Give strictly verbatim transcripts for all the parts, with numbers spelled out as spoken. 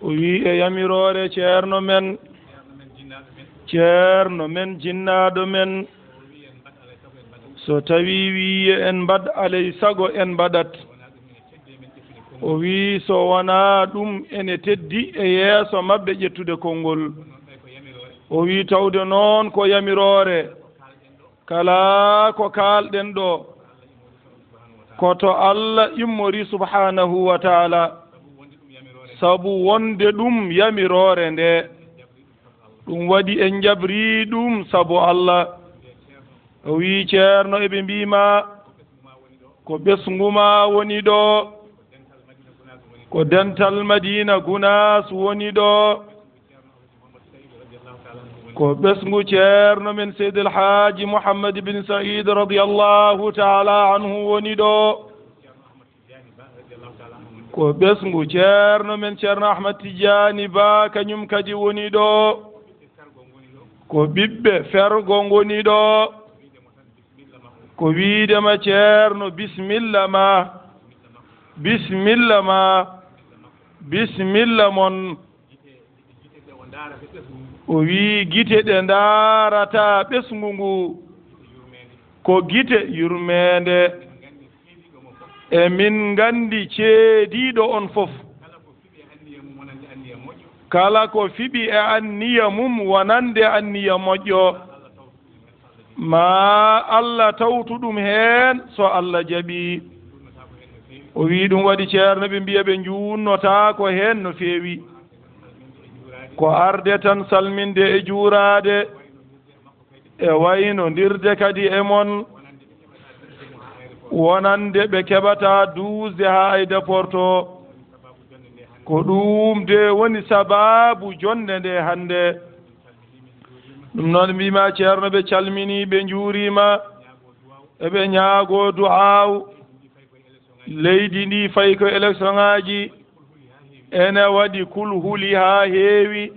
O wii e yamiroore ceerno men, ceerno men jinnaaɗo men, so tawii wii en mbaɗ alay sago en mbaɗat. O wii so wonaa ɗum ene teddi e yeeso maɓɓe ƴettude konngol. O wii tawde noon ko yamiroore. Kala ko kaalɗen ɗo, ko to Allah immori subhanahu wa taala. Sabu wonde ɗum yamiroore nde, ɗum waɗi en njabri ɗum sabu Allah. O wii ceerno eɓe mbii ma, ko ɓesngu ma woni ɗo, ko dental Madina Gunaas woni ɗo. Ko ɓesngu ceerno men Seydi El Haaji Muhammad bin Sa'iid radiyallahu taala anhu woni ɗo. Ko ɓesngu ceerno men Ceerno Ahmad Tijaani Ba kañum kadi woni ɗo. Ko ɓiɓɓe fergo ngoni ɗo. Ko wiide ma ceerno bisimilla ma. Bisimilla ma. Bisimilla mon. O wii gite ɗe ndaarata ɓesngu ngu, ko gite yurmeende. E min nganndi ceediiɗo on fof. Kala ko fiɓi e anniya mum wonande anniya moƴƴo, ma Allah tawtu ɗum heen so Allah jaɓi. O wii ɗum waɗi ceerno ɓe mbiya ɓe njuunnotaako heen no feewi. Ko arde tan salminde e juuraade, e waynondirde kadi e mon, wonande ɓe keɓata duusde haa Aéroport to. Ko ɗum de woni sabaabu jonnde nde hannde. Ɗum noon mbiima ceerno ɓe calmini, ɓe njuurima, eɓe ñaago du'aaw. Leydi ndi fayi ko élection ŋaaji, ene waɗi kulhuli haa heewi.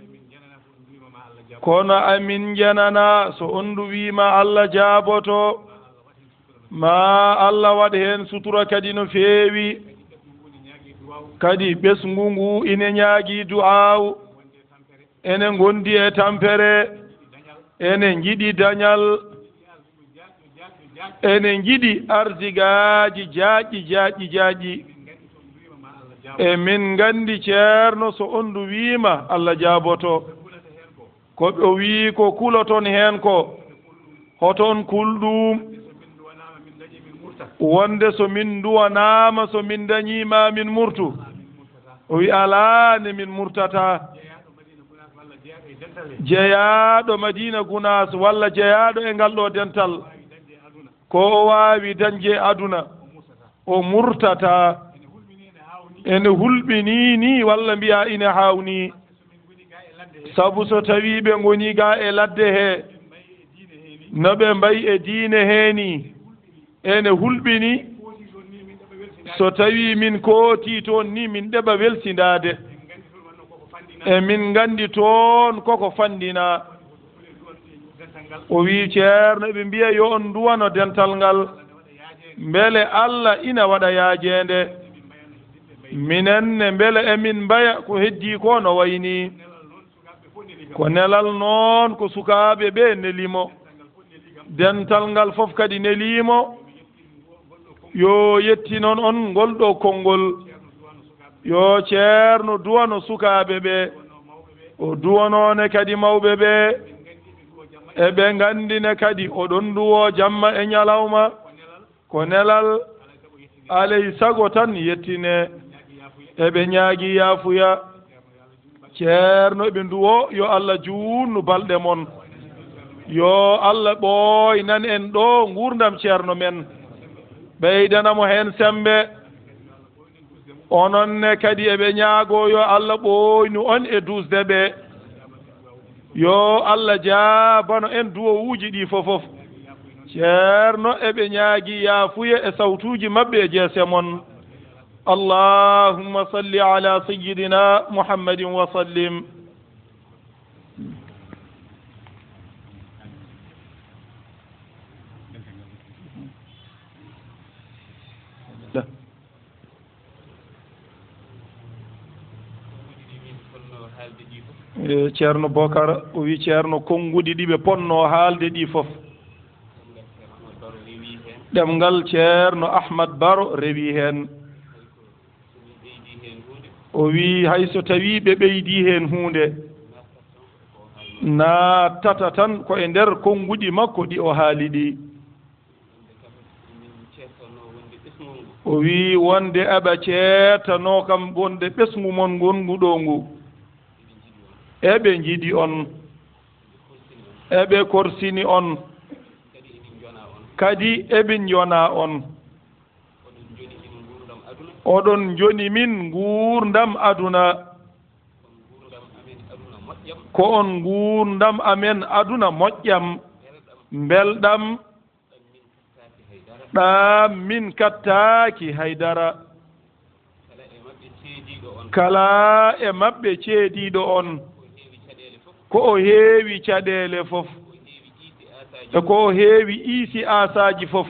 Kono amin njanana so on ndu wiima Allah jaaboto, ma Allah waɗ heen sutura kadi no feewi. Kadi ɓesngu ngu ine ñaagi du'aaw. Ene ngondi e tampere, ene njiɗi dañal, ene njiɗi arsigaaji jaajɗi, jaajɗi, jaajɗi. E min nganndi ceerno so on ndu wiima Allah jaaboto. Ko ɓe o wii ko kuloton heen ko, hoto on kul ɗum, wonde so min nduwanaama, so min dañiima min murtu. O wi alaa ne min murtata. Jeyaaɗo Madina Gunaas walla jeyaaɗo e ngal ɗo dental, ko o waawi dañde aduna, o murtata. Ene hulɓinii ni walla mbiya ine haawnii. Sabu so tawii ɓe ngonii ga e ladde he, no ɓe mbayi e diine he ni, ene hulɓini. So tawii min kootii toon ni, min ɗeɓa welsindaade. E min nganndi toon koko fanndinaa. O wii ceerno, eɓe mbiya yo on nduwano dental ngal, mbele Allah ina waɗa yaajeende. Minen ne, mbele emin mbaya ko heddii ko no wayi nii. Ko nelal noon ko sukaaɓe ɓe neli mo. Dental ngal fof kadi nelii mo. Yo yettinon on ngol ɗo konngol. Yo ceerno duwano sukaaɓe ɓe. O duwanoone kadi mawɓe ɓe. Eɓe nganndi ne kadi oɗon nduwo jamma e ñalawma. Ko nelal alay sago tan yettine. Eɓe ñaagi yaafuya. Ceerno, eɓe nduwo yo Allah juunnu balɗe mon. Yo Allah ɓooynan en ɗo nguurndam ceerno men. Ɓeydana mo heen semmbe. Onon ne kadi eɓe ñaago yo Allah ɓooynu on e duusde ɓe. Yo Allah jaabano en duwowuuji ɗi fofof. Ceerno, eɓe ñaagi yaafuya e sawtuuji maɓɓe e jeese mon. Allahumma salli ala sayyidina Muhammadin wa sallim. Eh, Ceerno Bokar, o wi Ceerno, konnguɗi ɗi ɓe ponnoo haalde ɗi fof, ɗemngal Ceerno Ahmad Baro rewi heen. O wi hay so tawii ɓe ɓeydii heen huunde, naattata tan ko e nder konnguɗi makko ɗi o haali ɗi. O wi wonde aɓa ceettanoo kam wonde ɓesngu mon ngongu ɗo ngu, eɓe njiɗi on, eɓe korsini on, kadi eɓe njona on. Oɗon njoni min nguurndam aduna. Ko on nguurndam amen aduna moƴƴam. Mbelɗam ɗam min kattaaki haydara. Kala e maɓɓe ceediiɗo on, ko o heewi caɗeele fof, e ko o heewi iisi aasaaji fof.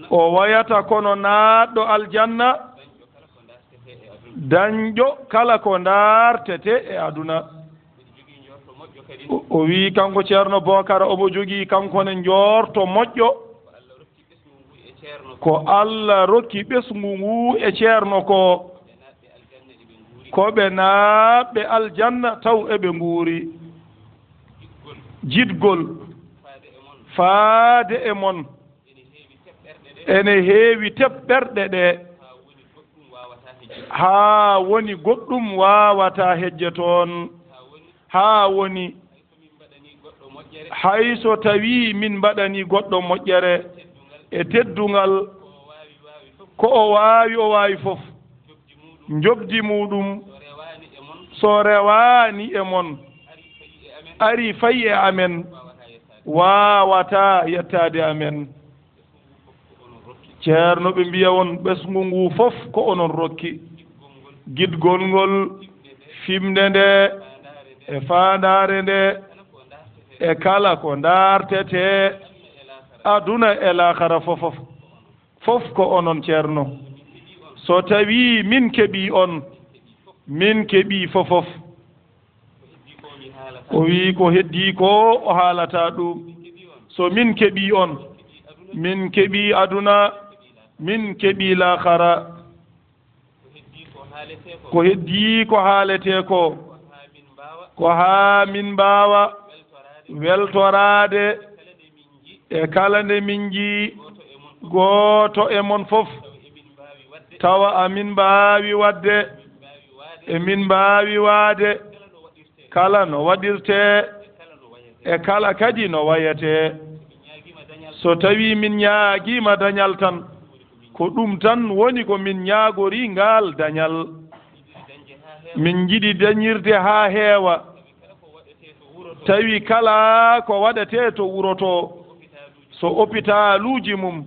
O wayata kono naatɗo aljanna, dañɗo kala ko ndaartete e aduna. O, o wi kanko Ceerno Bokara, omo jogii kanko ne njoorto moƴƴo. Ko Allah rokki ɓesngu ngu e Ceerno ko, ko ɓe naatɓe aljanna taw eɓe nguuri. Jiɗgol faade e mon ene heewi teɓɓerɗe ɗe, haa woni goɗɗum waawataa hejje toon, haa woni hay so tawii min mbaɗanii goɗɗo moƴƴere e teddungal, ko o waawi, o waawi fof, njoɓdi muuɗum, so rewaani e mon, ari fayi e amen, waawataa yettaade amen. Ceerno, ɓe mbiya on, ɓesngu ngu fof ko onon rokki. Giɗgol ngol, fimde nde, e faandaare nde, e kala ko ndaartete, aduna e laakara fofof. Fof ko onon, Ceerno. So tawii min keɓii on, min keɓii fofof. O wi ko heddii ko o haalata ɗum. So min keɓii on, min keɓii aduna, min keɓii laakara. Ko heddii ko haaletee ko, ko haa min mbaawa weltoraade e kala nde min njii gooto e mon fof, tawa amin mbaawi waɗde, emin mbaawi waade kala no waɗirtee e kala kadi no wayetee. So tawii min ñaagiima dañal tan, ko ɗum tan woni ko min ñaagorii ngaal dañal. Min njiɗi dañirde haa heewa, tawi kala ko waɗetee to wuro to, so opitaaluuji mum,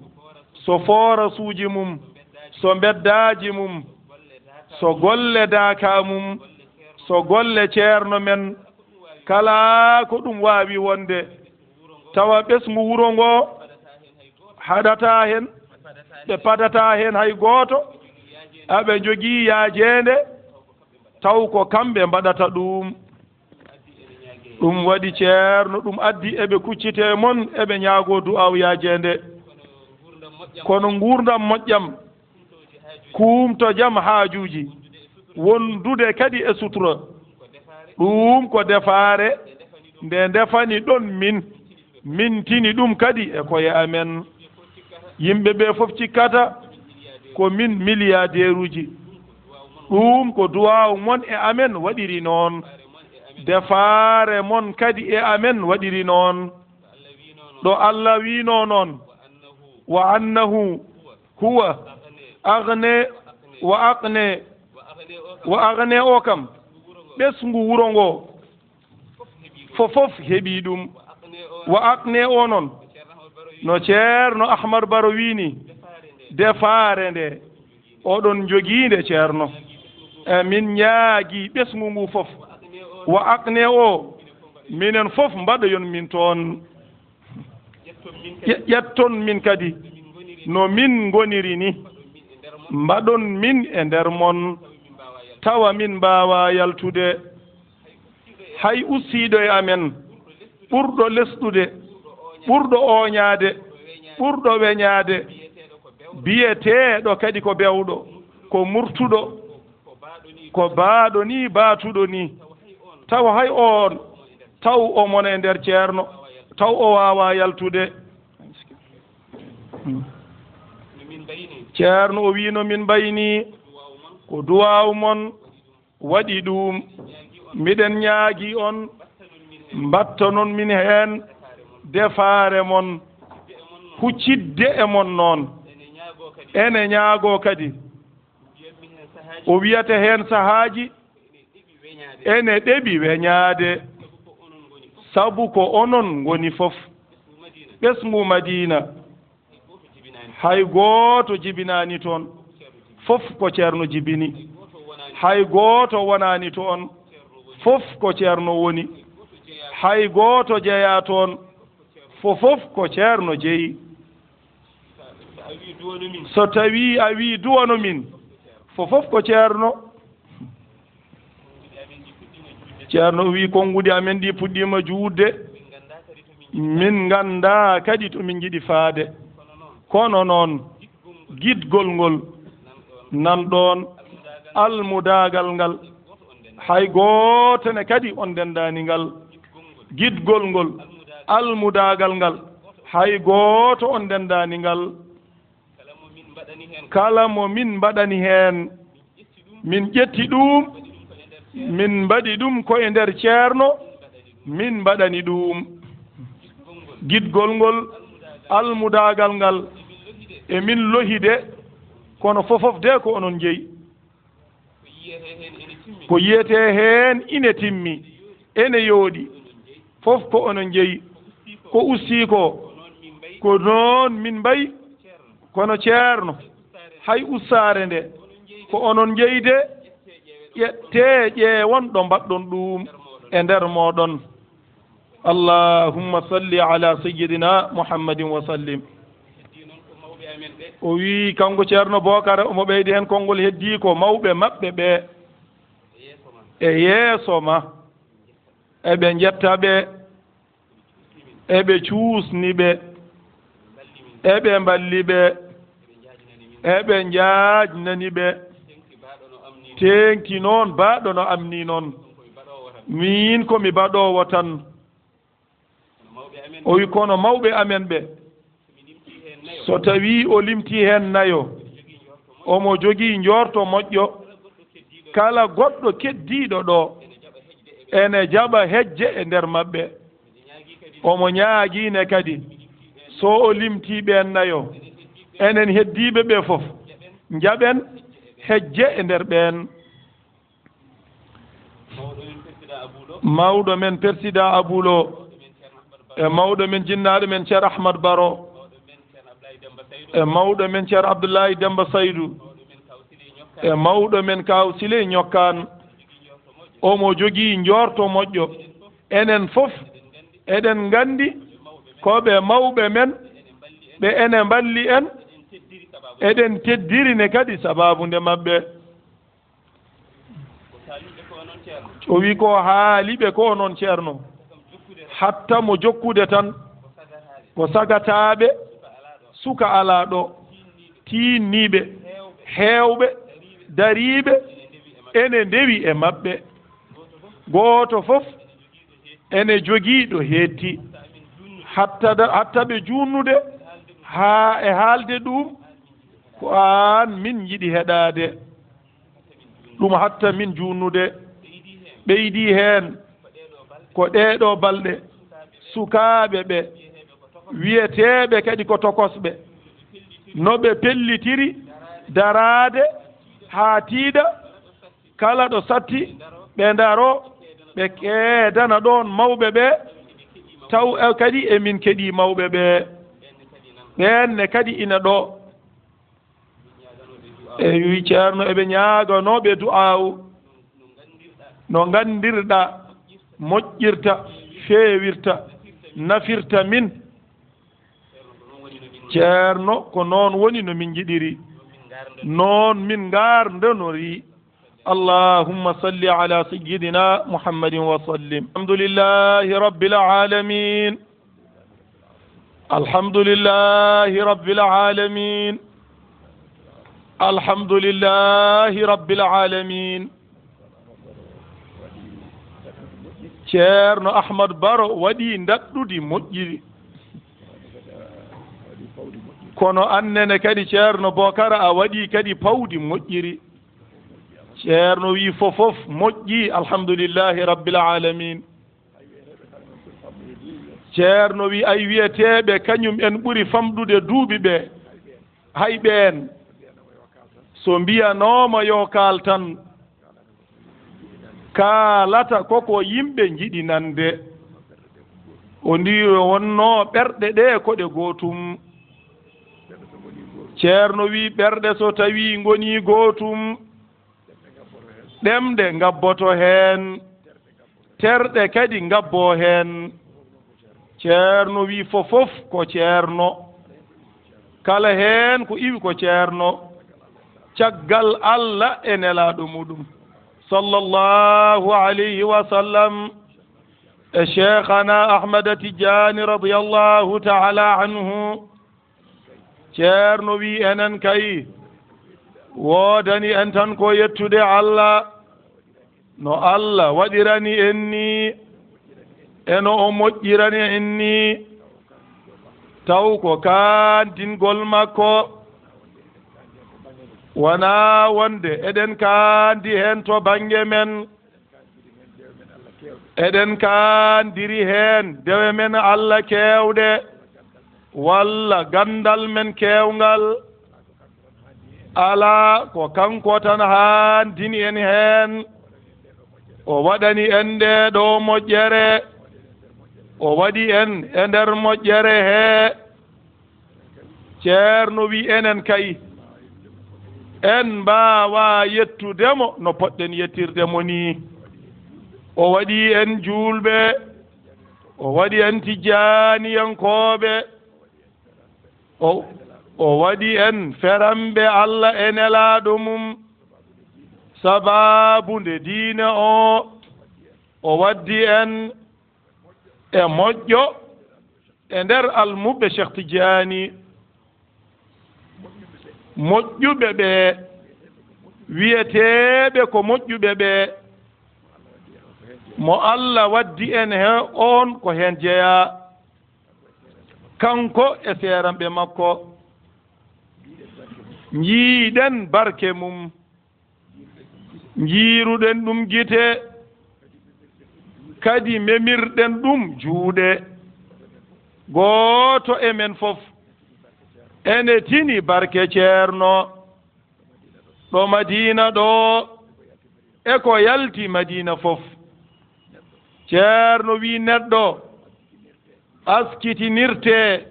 so foorasuuji mum, so mbeddaaji mum, so golle daaka mum, so golle ceerno men, kala ko ɗum waawi wonde, tawa ɓesngu wuro ngo haɗataa heen, ɓe padataa heen hay gooto, aɓe njogii yaajeende, taw ko kamɓe mbaɗata ɗum. Ɗum waɗi ceerno, ɗum addi eɓe kuccitee mon, eɓe ñaagoo du'aaw yaajeende. Kono nguurndam moƴƴam, kuumto jam haajuuji, wondude kadi e sutura, ɗum ko defaare nde ndefani ɗon min, min tini ɗum kadi e koye amen. Yimɓe ɓe fof cikkata ko min miliyadeeruuji. Ɗum ko duwaaw mon e amen waɗiri noon. Defaare mon kadi e amen waɗiri noon. Ɗo Allah wiinoo noon, "Wa annahu huwa agne wa aqne." Wa agne o kam, ɓesngu wuro ngo fof fof heɓi ɗum. Wa aqne o noon, no Ceerno Ahmad Baro wiini, defaare nde oɗon njogii nde, Ceerno. E min ñaagii ɓesngu ngu fof. Wa aqne o, minen fof mbaɗoyon min toon. Ƴe-, ƴetton min kadi no min ngoniri ni. Mbaɗon min e nder mon. tawa min mbaawaa yaltude. Hay ustiiɗo e amen, ɓurɗo lesɗude, ɓurɗo ooñaade, ɓurɗo weñaade, biyeteeɗo kadi ko bewɗo, ko murtuɗo, ko baaɗo ni, baatuɗo ni, tawa hay oon, taw omon e nder ceerno, taw o waawaa yaltude. Ceerno o wiino min mbayni ko duwaaw mon waɗi ɗum. Miɗen ñaagi on, mbattanon min heen defaare mon, huccidde e mon noon. Ene ñaagoo kadi, o wiyata heen sahaaji, ene ɗeɓi weñaade, sabu ko onon ngoni fof. Ɓesngu Madiina, hay gooto jibinaani toon, fof ko ceerno jibini. Hay gooto wonaani toon, fof ko ceerno woni. Hay gooto jeyaa toon, fof ko ceerno jeyi. So tawii a wii duwano min, fof ko ceerno. Ceerno o wii, konnguɗi amen ɗi puɗɗiima juutde, min nganndaa kadi to min njiɗi faade. Kono noon, giɗgol ngol nan ɗoon, almudaagal ngal, hay gooto ne kadi on ndenndaani ngal. Giɗgol ngol, almudaagal ngal, hay gooto on ndenndaani ngal. Kala mo min mbaɗani heen, min ƴetti ɗum, min mbaɗi ɗum ko e nder ceerno, min mbaɗani ɗum. Giɗgol ngol, almudaagal ngal, e min lohi de, kono fofof de ko onon njeyi. Ko yiyetee heen ine timmi, ene yooɗi, fof ko onon njeyi. Ko ustii ko, ko noon min mbayi, kono ceerno, hay ustaare nde, ko onon njeyi de, ƴettee ƴeewon ɗo mbaɗɗon ɗum e nder mooɗon. Allahumma salli ala sayyidina Muhammadin wa sallim. O wii, kanko Ceerno Bookara, omo ɓeydi heen konngol, heddii ko mawɓe maɓɓe ɓee e yeeso ma, eɓe njetta ɓe, eɓe cuusni ɓe, eɓe mballi ɓe, eɓe njaajnani ɓe. Teeŋti noon, baaɗo no am nii noon. Miin ko mi baɗoowo tan. O wi, kono mawɓe amen ɓe, so tawii o limtii heen nayo, omo jogii njoorto moƴƴo, kala goɗɗo keddiiɗo ɗo ene jaɓa hejje e nder maɓɓe. Omo ñaagii ne kadi, so o limtii ɓeen nayo, enen heddiiɓe ɓe fof, njaɓen hejje e nder ɓeen. Mawɗo men Persidaa Abuu Lo, e mawɗo men jinnaaɗo men Ceerno Ahmad Baro, e mawɗo men Ceerno Abdullaahi Demmba Saydu, e mawɗo men Kaaw Siley Ñokkaan, omo jogii njoorto moƴƴo. Enen fof eɗen nganndi ko ɓe mawɓe men, ɓe ene mballi en, eɗen teddiri ne kadi sabaabu nde maɓɓe. O wi ko haali ɓe ko noon, Ceerno. Hatta mo jokkude tan, ko sagataaɓe, suka alaa ɗo, tiinniiɓe, heewɓe, dariiɓe, ene ndewi e maɓɓe. Gooto fof ene jogii ɗo heetti. Hatta da-, hatta ɓe juunnude haa e haalde ɗum, ko aan min njiɗi heɗaade. Ɗum hatta min juunnude. Ɓeydii heen ko ɗee ɗoo balɗe, sukaaɓe ɓe, wiyeteeɓe kadi ko tokosɓe, no ɓe pellitiri daraade haa tiiɗa, kala ɗo satti, ɓe ndaroo, ɓe keedana ɗoon mawɓe ɓe, taw e kadi emin keɗii mawɓe ɓe. Ɓeen ne kadi ina ɗo. Eyi, wi Ceerno, eɓe ñaaganooɓe du'aawu. No nganndirɗaa, moƴƴirta, feewirta, nafirta min. Ceerno, ko noon woni no min njiɗiri. Noon min ngaarndanorii. اللهم صل على سيدنا محمد وسلم. الحمد لله رب العالمين. الحمد لله رب العالمين. الحمد لله رب العالمين. Ceerno Ahmad Baro waɗii ndaɗɗudi moƴƴiri. Kono annene kadi Ceerno Bokara a waɗii kadi pawdi moƴƴiri. Ceerno wi fofof moƴƴi, alhamdulillahi rabbil alamin. Ceerno wi ay wiyeteeɓe kañum en ɓuri famɗude duuɓi ɓe, hay ɓeen so mbiyanooma yo kaal tan, kaalata koko yimɓe njiɗi nande. O ndi wonno ɓerɗe ɗe ko ɗe gootum. Ceerno wi ɓerɗe so tawi ngoni gootum, ɗemɗe ngabboto heen, terɗe kadi ngabbo heen. Ceerno wi fofof ko ceerno, kala heen ko iwi ko ceerno, caggal Allah e nelaaɗo muɗum, sallallahu alayhi wa sallam, e Cheikhana Ahmada Tijani radiyallahu ta'ala anhu. Ceerno wi enen kay, woodani en tan ko yettude Allah, no Allah waɗirani en ni, e no o moƴƴirani en ni, taw ko kaandingol makko, wonaa wonde eɗen kaandi heen to bannge men, eɗen kaandiri heen dewe men Allah keewɗe, walla ganndal men keewngal. Alaa, ko kanko tan haandini en heen. O waɗani en nde ɗo moƴƴere. O waɗi en e nder moƴƴere he. Ceerno wi enen kay, en mbaawa yettude mo no poɗɗen yettirde mo ni. O waɗi en juulɓe, o waɗi en tijjaaniyankooɓe, o, o waɗi en feranɓe Allah e nelaaɗo mum. Sabaabu nde diine o, o waddi en e moƴƴo e nder almuɓɓe Cheikh Tidiane. Moƴƴuɓe ɓe, wiyeteeɓe ko moƴƴuɓe ɓe, mo Allah waddi en he oon ko heen jeyaa, kanko e seeranɓe makko. Njiiɗen barke mum, njiiruɗen ɗum gite, kadi memirɗen ɗum juuɗe. Gooto e men fof ene tini barke Ceerno, ɗo Madiina ɗo e ko yalti Madiina fof. Ceerno wi neɗɗo askitinirte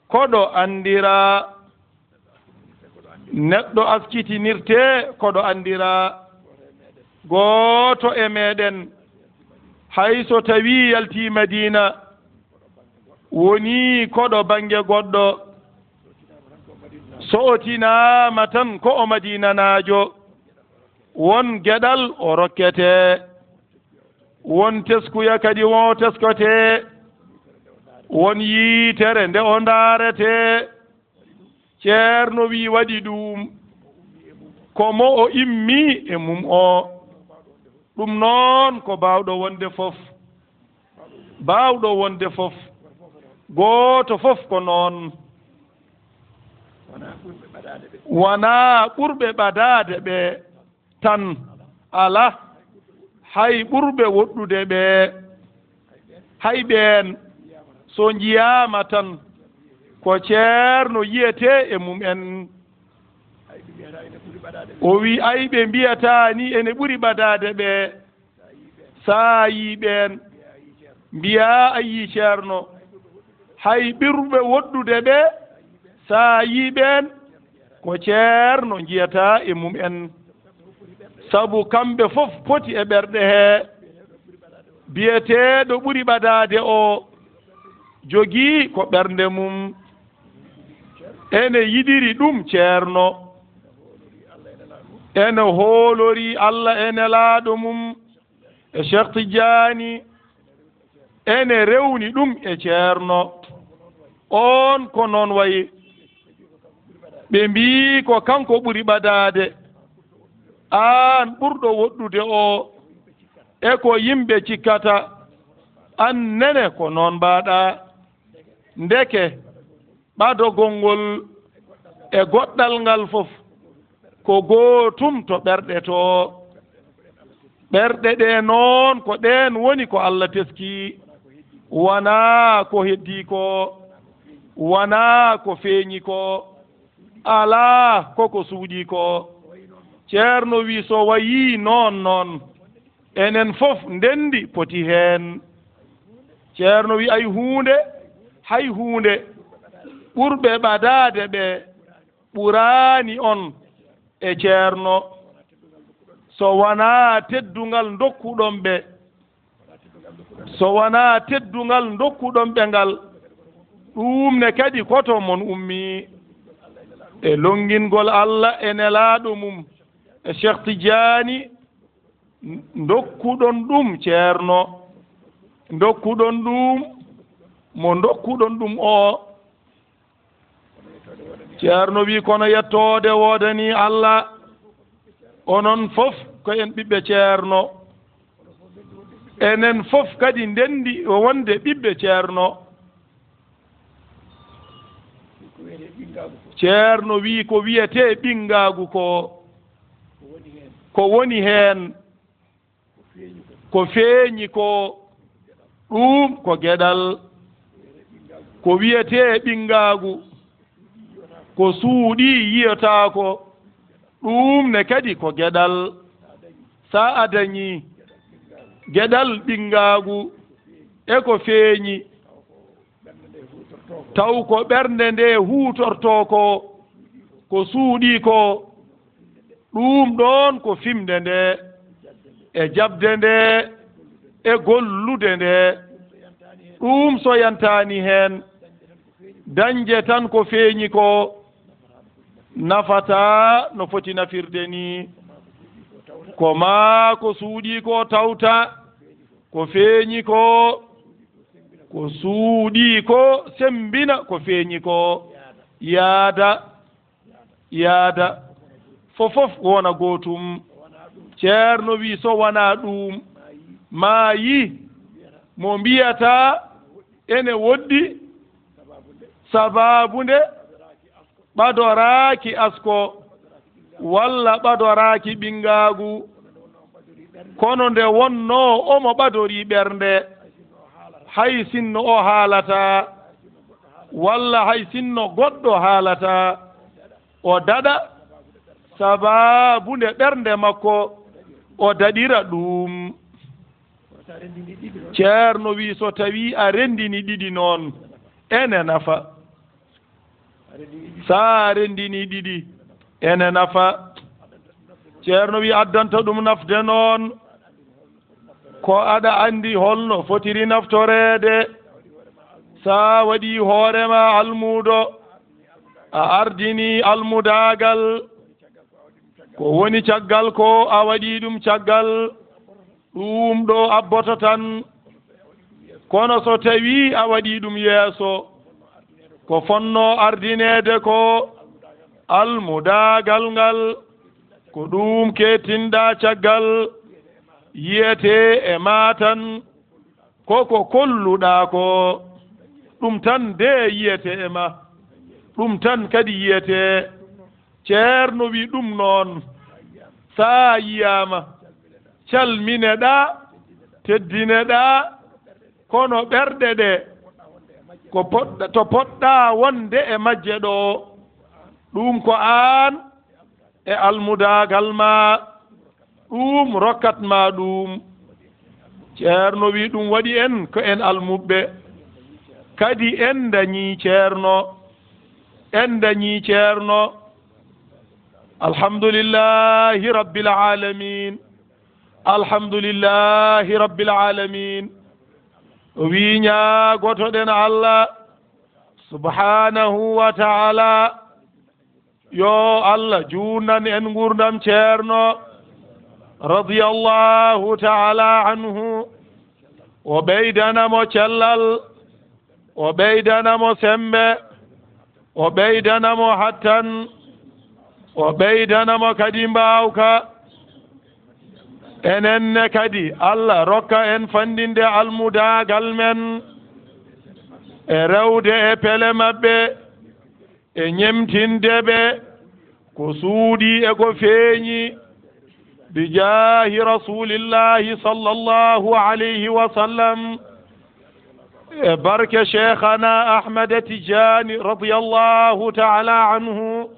ko ɗo anndiraa. Neɗɗo askitinirte ko ɗo anndiraa. Gooto e meɗen, hay so tawii yaltii Madiina, wonii ko ɗo bannge goɗɗo, so o tinaama tan ko o Madiinanaajo, won geɗal o rokketee, won teskuya kadi o tesketee, won yitere nde o ndaaretee. Ceerno wi waɗi ɗum ko mo o immi e mum o. Ɗum noon ko baawɗo wonde fof. Baawɗo wonde fof. Gooto fof ko noon. Wonaa ɓurɓe ɓadaade ɓe tan, alaa, hay ɓurɓe woɗɗude ɓe, hay ɓeen, so njiyaama tan, ko ceerno yiyetee e mum en. O wi ay ɓe mbiyataa ni ene ɓuri ɓadaade ɓe. Sa yii ɓeen, mbiyaa a yii ceerno. Hay ɓurɓe woɗɗude ɓe, sa yii ɓeen, ko ceerno njiyataa e mum en. Sabu kamɓe fof poti e ɓerɗe he. Biyeteeɗo ɓuri ɓadaade o, jogii ko ɓernde mum. Ene yiɗiri ɗum ceerno. Ene hoolori Allah e Nelaaɗo mum e Cheikh Tidiane, ene rewni ɗum e Ceerno. Oon ko noon wayi. Ɓe mbii ko kanko ɓuri ɓadaade. Aan ɓurɗo woɗɗude o, e ko yimɓe cikkata, aan nene ko noon mbaɗaa. Ndeke, ɓadogol ngol e goɗɗal ngal fof ko gootum to ɓerɗe to. Ɓerɗe ɗe noon ko ɗeen woni ko Allah teskii, wonaa ko heddii ko, wonaa ko feeñi ko, alaa ko ko suuɗii ko. Ceerno wi so wayii noon noon, enen fof ndenndi poti heen. Ceerno wi ay huunde, hay huunde, ɓurɓe ɓadaade ɓe ɓuraani on e Ceerno, so wonaa teddungal ndokkuɗon ɓe, so wonaa teddungal ndokkuɗon ɓe ngal, ɗuum ne kadi ko to mon ummii. E lonngingol Allah e Nelaaɗo mum e Cheikh Tidiane, ndokkuɗon ɗum Ceerno, ndokkuɗon ɗum mo ndokkuɗon ɗum o. Ceerno wi kono yettoode woodanii Allah, onon fof ko en ɓiɓɓe Ceerno, enen fof kadi ndenndi wonde ɓiɓɓe Ceerno. Ceerno wi ko wiyetee ɓinngaagu ko, ko woni heen, ko feeñi ko, ɗuum ko geɗal. Ko wiyetee ɓinngaagu, ko suuɗii yiyotaako, ɗuum ne kadi ko geɗal. Sa a dañii geɗal ɓinngaagu e ko feeñi, taw ko ɓernde nde huutortoo ko, ko suuɗii ko, ɗuum ɗoon ko fimde nde, e jaɓde nde, e gollude nde. Ɗuum so yantaani heen, dañde tan ko feeñi ko, nafataa no foti nafirde ni. Ko maa ko suuɗii ko tawta, ko feeñi ko, ko suuɗii ko semmbina ko feeñi ko, yaada, yaada, fofof wona gootum. Ceerno wi so wonaa ɗuum, maa yi mo mbiyata ene woɗɗi, sabaabu nde ɓadoraaki asko, walla ɓadoraaki ɓinngaagu, kono nde wonnoo omo ɓadorii ɓernde, hay sinno o haalataa, walla hay sinno goɗɗo haalataa, o daɗa sabaabu nde ɓernde makko, o daɗira ɗuum. Ceerno wi so tawii a renndini ɗiɗi noon, ene nafa. Sa renndini ɗiɗi, ene nafa. Ceerno wi addanta ɗum nafde noon, ko aɗa anndi holno fotiri naftoreede. Sa waɗi hoore ma almuudo, a ardini almudaagal, ko woni caggal ko a waɗi ɗum caggal, ɗuum ɗo abboto tan. Kono so tawii a waɗi ɗum yeeso, ko fonnoo ardineede ko almudaagal ngal, ko ɗuum keettinɗaa caggal, yiyetee e maa tan, ko ko kolluɗaa ko, ɗum tan de yiyetee e ma, ɗum tan kadi yiyetee. Ceerno wi ɗum noon, sa yiyaama, calmineɗaa, teddineɗaa, kono ɓerɗe ɗe, ko poɗɗa, to poɗɗaa wonde e majje ɗo, ɗum ko aan e almudaagal ma, ɗum rokkat ma ɗum. Ceerno wi ɗum waɗi en ko en almuɓɓe, kadi en dañii Ceerno, en dañii Ceerno. Alhamdulillahi Rabbil Aalamiin. Alhamdulillahi Rabbil Aalamiin. O wii ñaagotoɗen Allah subhaanahu wa taala, Yo Allah juunan en nguurndam Ceerno, radiyallahu ta'ala anhu. O ɓeydana mo cellal, o ɓeydana mo semmbe, o ɓeydana mo hattan, o ɓeydana mo kadi mbaawka. Enen ne kadi, Allah rokka en fanndinde almudaagal men e rewde e pele maɓɓe, e ñemtinde ɓe ko suuɗii e ko feeñi, bijaahi Rasuulillaahi sallallaahu alayhi wa sallam, e barke Sheekhana Ahmada Tijaani radiyallaahu ta'ala anhu,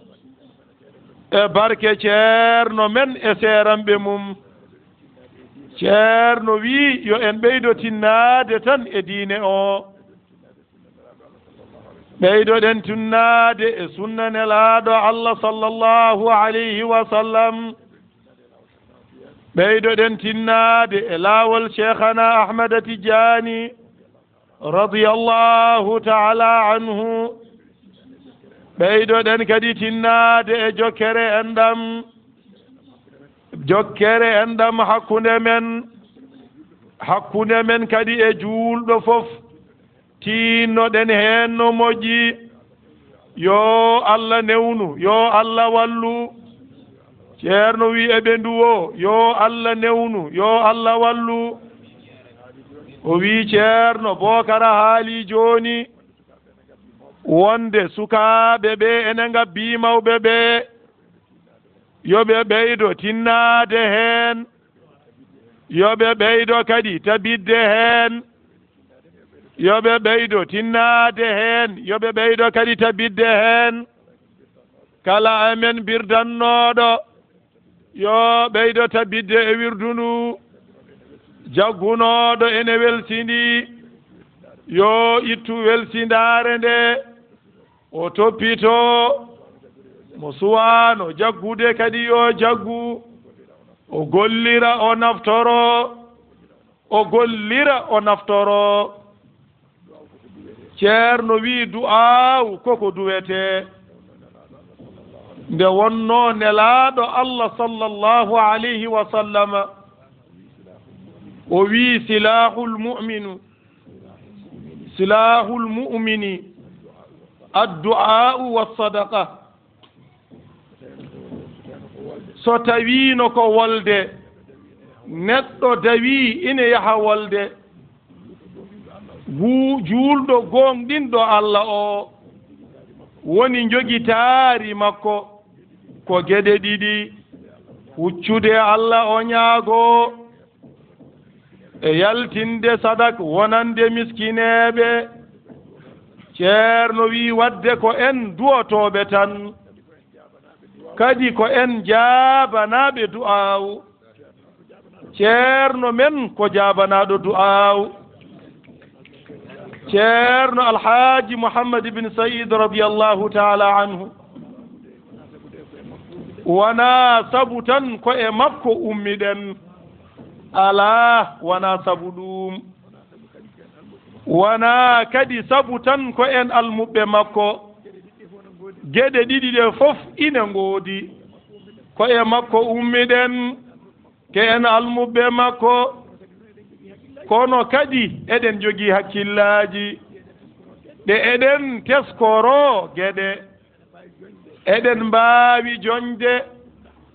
e barke Ceerno men e seeranɓe mum. Ceerno wii yo en ɓeydo tinnaade tan e diine o. Ɓeydoɗen tinnaade e sunna Nelaaɗo Allah sallallaahu alayhi wa sallam. Ɓeydoɗen tinnaade e laawol Sheekhana Ahmada Tijaani radiyallaahu ta'ala anhu. Ɓeydoɗen kadi tinnaade e jokkere enɗam, jokkere enɗam hakkunde men, hakkunde men kadi e juulɗo fof. Tinnoɗen heen no moƴƴi. Yo Allah newnu, yo Allah wallu. Ceerno wii eɓe nduwoo, yo Allah newnu, yo Allah wallu. O wii Ceerno Bookara haalii jooni wonde sukaaɓe ɓe ene ngabbii mawɓe ɓe, yo ɓe ɓeydo tinnaade heen, yo ɓe ɓeydo kadi tabitde heen, yo ɓe ɓeydo tinnaade heen, yo ɓe ɓeydo kadi tabitde heen. Kala amen birdannooɗo, yo ɓeydo tabitde e wirdu ndu. Jaggunooɗo ene welsindii, yo ittu welsindaare nde, o toppitoo. Mo suwaano jaggude kadi yo jaggu, o gollira, o naftoroo. O gollira, o naftoroo. Ceerno wii du'aawu koko duwetee. Nde wonnoo Nelaaɗo Allah sallallaahu alayhi wa sallama, o wii, "Silaahul mu'minu, silaahul mu'mini, addu'aa'u wa sadaqa." So tawiino ko wolde, neɗɗo dawii ine yaha wolde, gu-, juulɗo gooŋɗinɗo Allah o, woni njogitaari makko ko geɗe ɗiɗi: huccude Allah o ñaagoo, e yaltinde sadak wonande miskineeɓe. Ceerno wii, wadde ko en duwotooɓe tan, kadi ko en jaabanaaɓe du'aawu. Ceerno men ko jaabanaaɗo du'aawu. Ceerno Alhaaji Muhammad ibn Sa'iid radiyallaahu ta'ala anhu, wonaa sabu tan ko e makko ummiɗen, alaa, wonaa sabu ɗuum. Wonaa kadi sabu tan ko en almuɓɓe makko. Geɗe ɗiɗi ɗe fof ine ngoodi. Ko e makko ummiɗen, ko en almuɓɓe makko. Kono kadi eɗen njogii hakkillaaji, ɗe eɗen teskoroo geɗe. Eɗen mbaawi joñde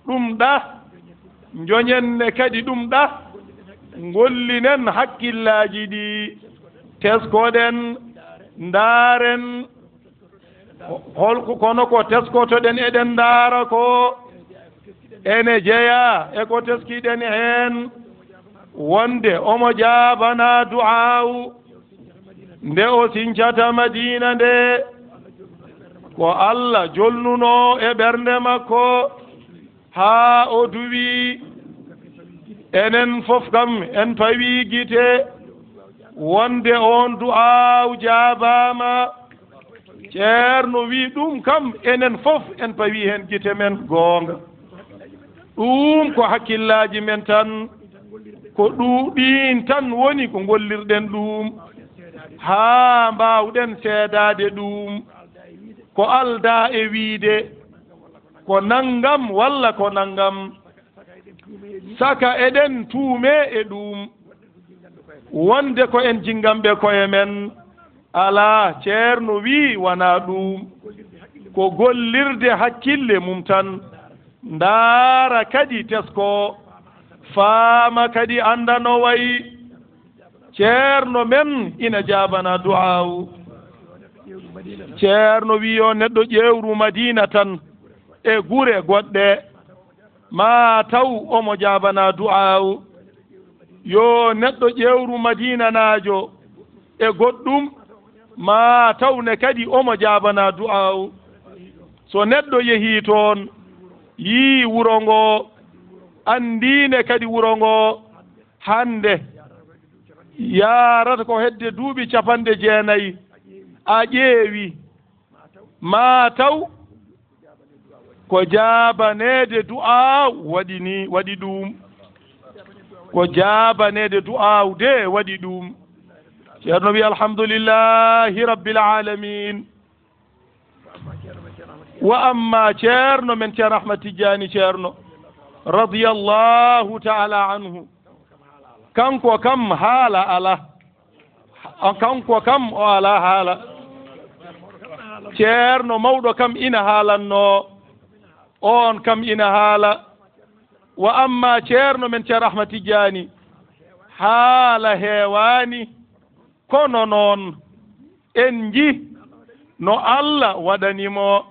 ɗum ɗa, njoñen ne kadi ɗum ɗa, ngollinen hakkillaaji ɗi, teskoɗen, ndaaren, hol-, kono ko teskotoɗen eɗen ndaara ko ene jeyaa e ko teskiɗen heen, wonde omo jaabanaa du'aawu. Nde o sincata Madiina nde, ko Allah jolnunoo e ɓernde makko haa o duwii. Enen fof kam en pawii gite wonde oon du'aawu jaabaama. Ceerno wii ɗum kam enen fof en pawii heen gite men goonga. Ɗum ko hakkillaaji men tan, ko ɗu-, ɗiin tan woni ko ngollirɗen ɗum, haa mbaawɗen seedaade ɗum. Ko aldaa e wiyde, ko nanngam walla ko nanngam, saka eɗen tuumee e ɗuum, wonde ko en jinnganɓe koye men. Alaa, Ceerno wii wanaa ɗuum, ko gollirde hakkille mum tan, ndaara kadi teskoo, faama kadi annda no wayi. Ceerno men ina jaabanaa du'aawu. Ceerno wii yo neɗɗo ƴeewru Madiina tan e gure goɗɗe, maa taw omo jaabanaa du'aawu. Yo neɗɗo ƴeewru Madiinanaajo e goɗɗum, maa taw ne kadi omo jaabanaa du'aawu. So neɗɗo yehii toon, yii wuro ngoo, anndii ne kadi wuro ngoo, hannde yaarata ko hedde duuɓi capanɗe jeenayi, a ƴeewi, maa taw ko jaabaneede du'aaw waɗi ni, waɗi ɗuum. Ko jaabaneede du'aaw de waɗi ɗuum. Ceerno wi, "Alhamdulillahi Rabbil Aalamiin." Wa amma Ceerno men Ceerno Ahmad Tijjaani Ceerno, radiyallahu ta'ala anhu, kanko kam haala alaa. Kanko kam o alaa haala. Ceerno mawɗo kam ina haalannoo, oon kam ina haala. Wa amma Ceerno men Ceerno Ahmad Tijjaani, haala heewaani, kono noon en nji no Alla waɗani mo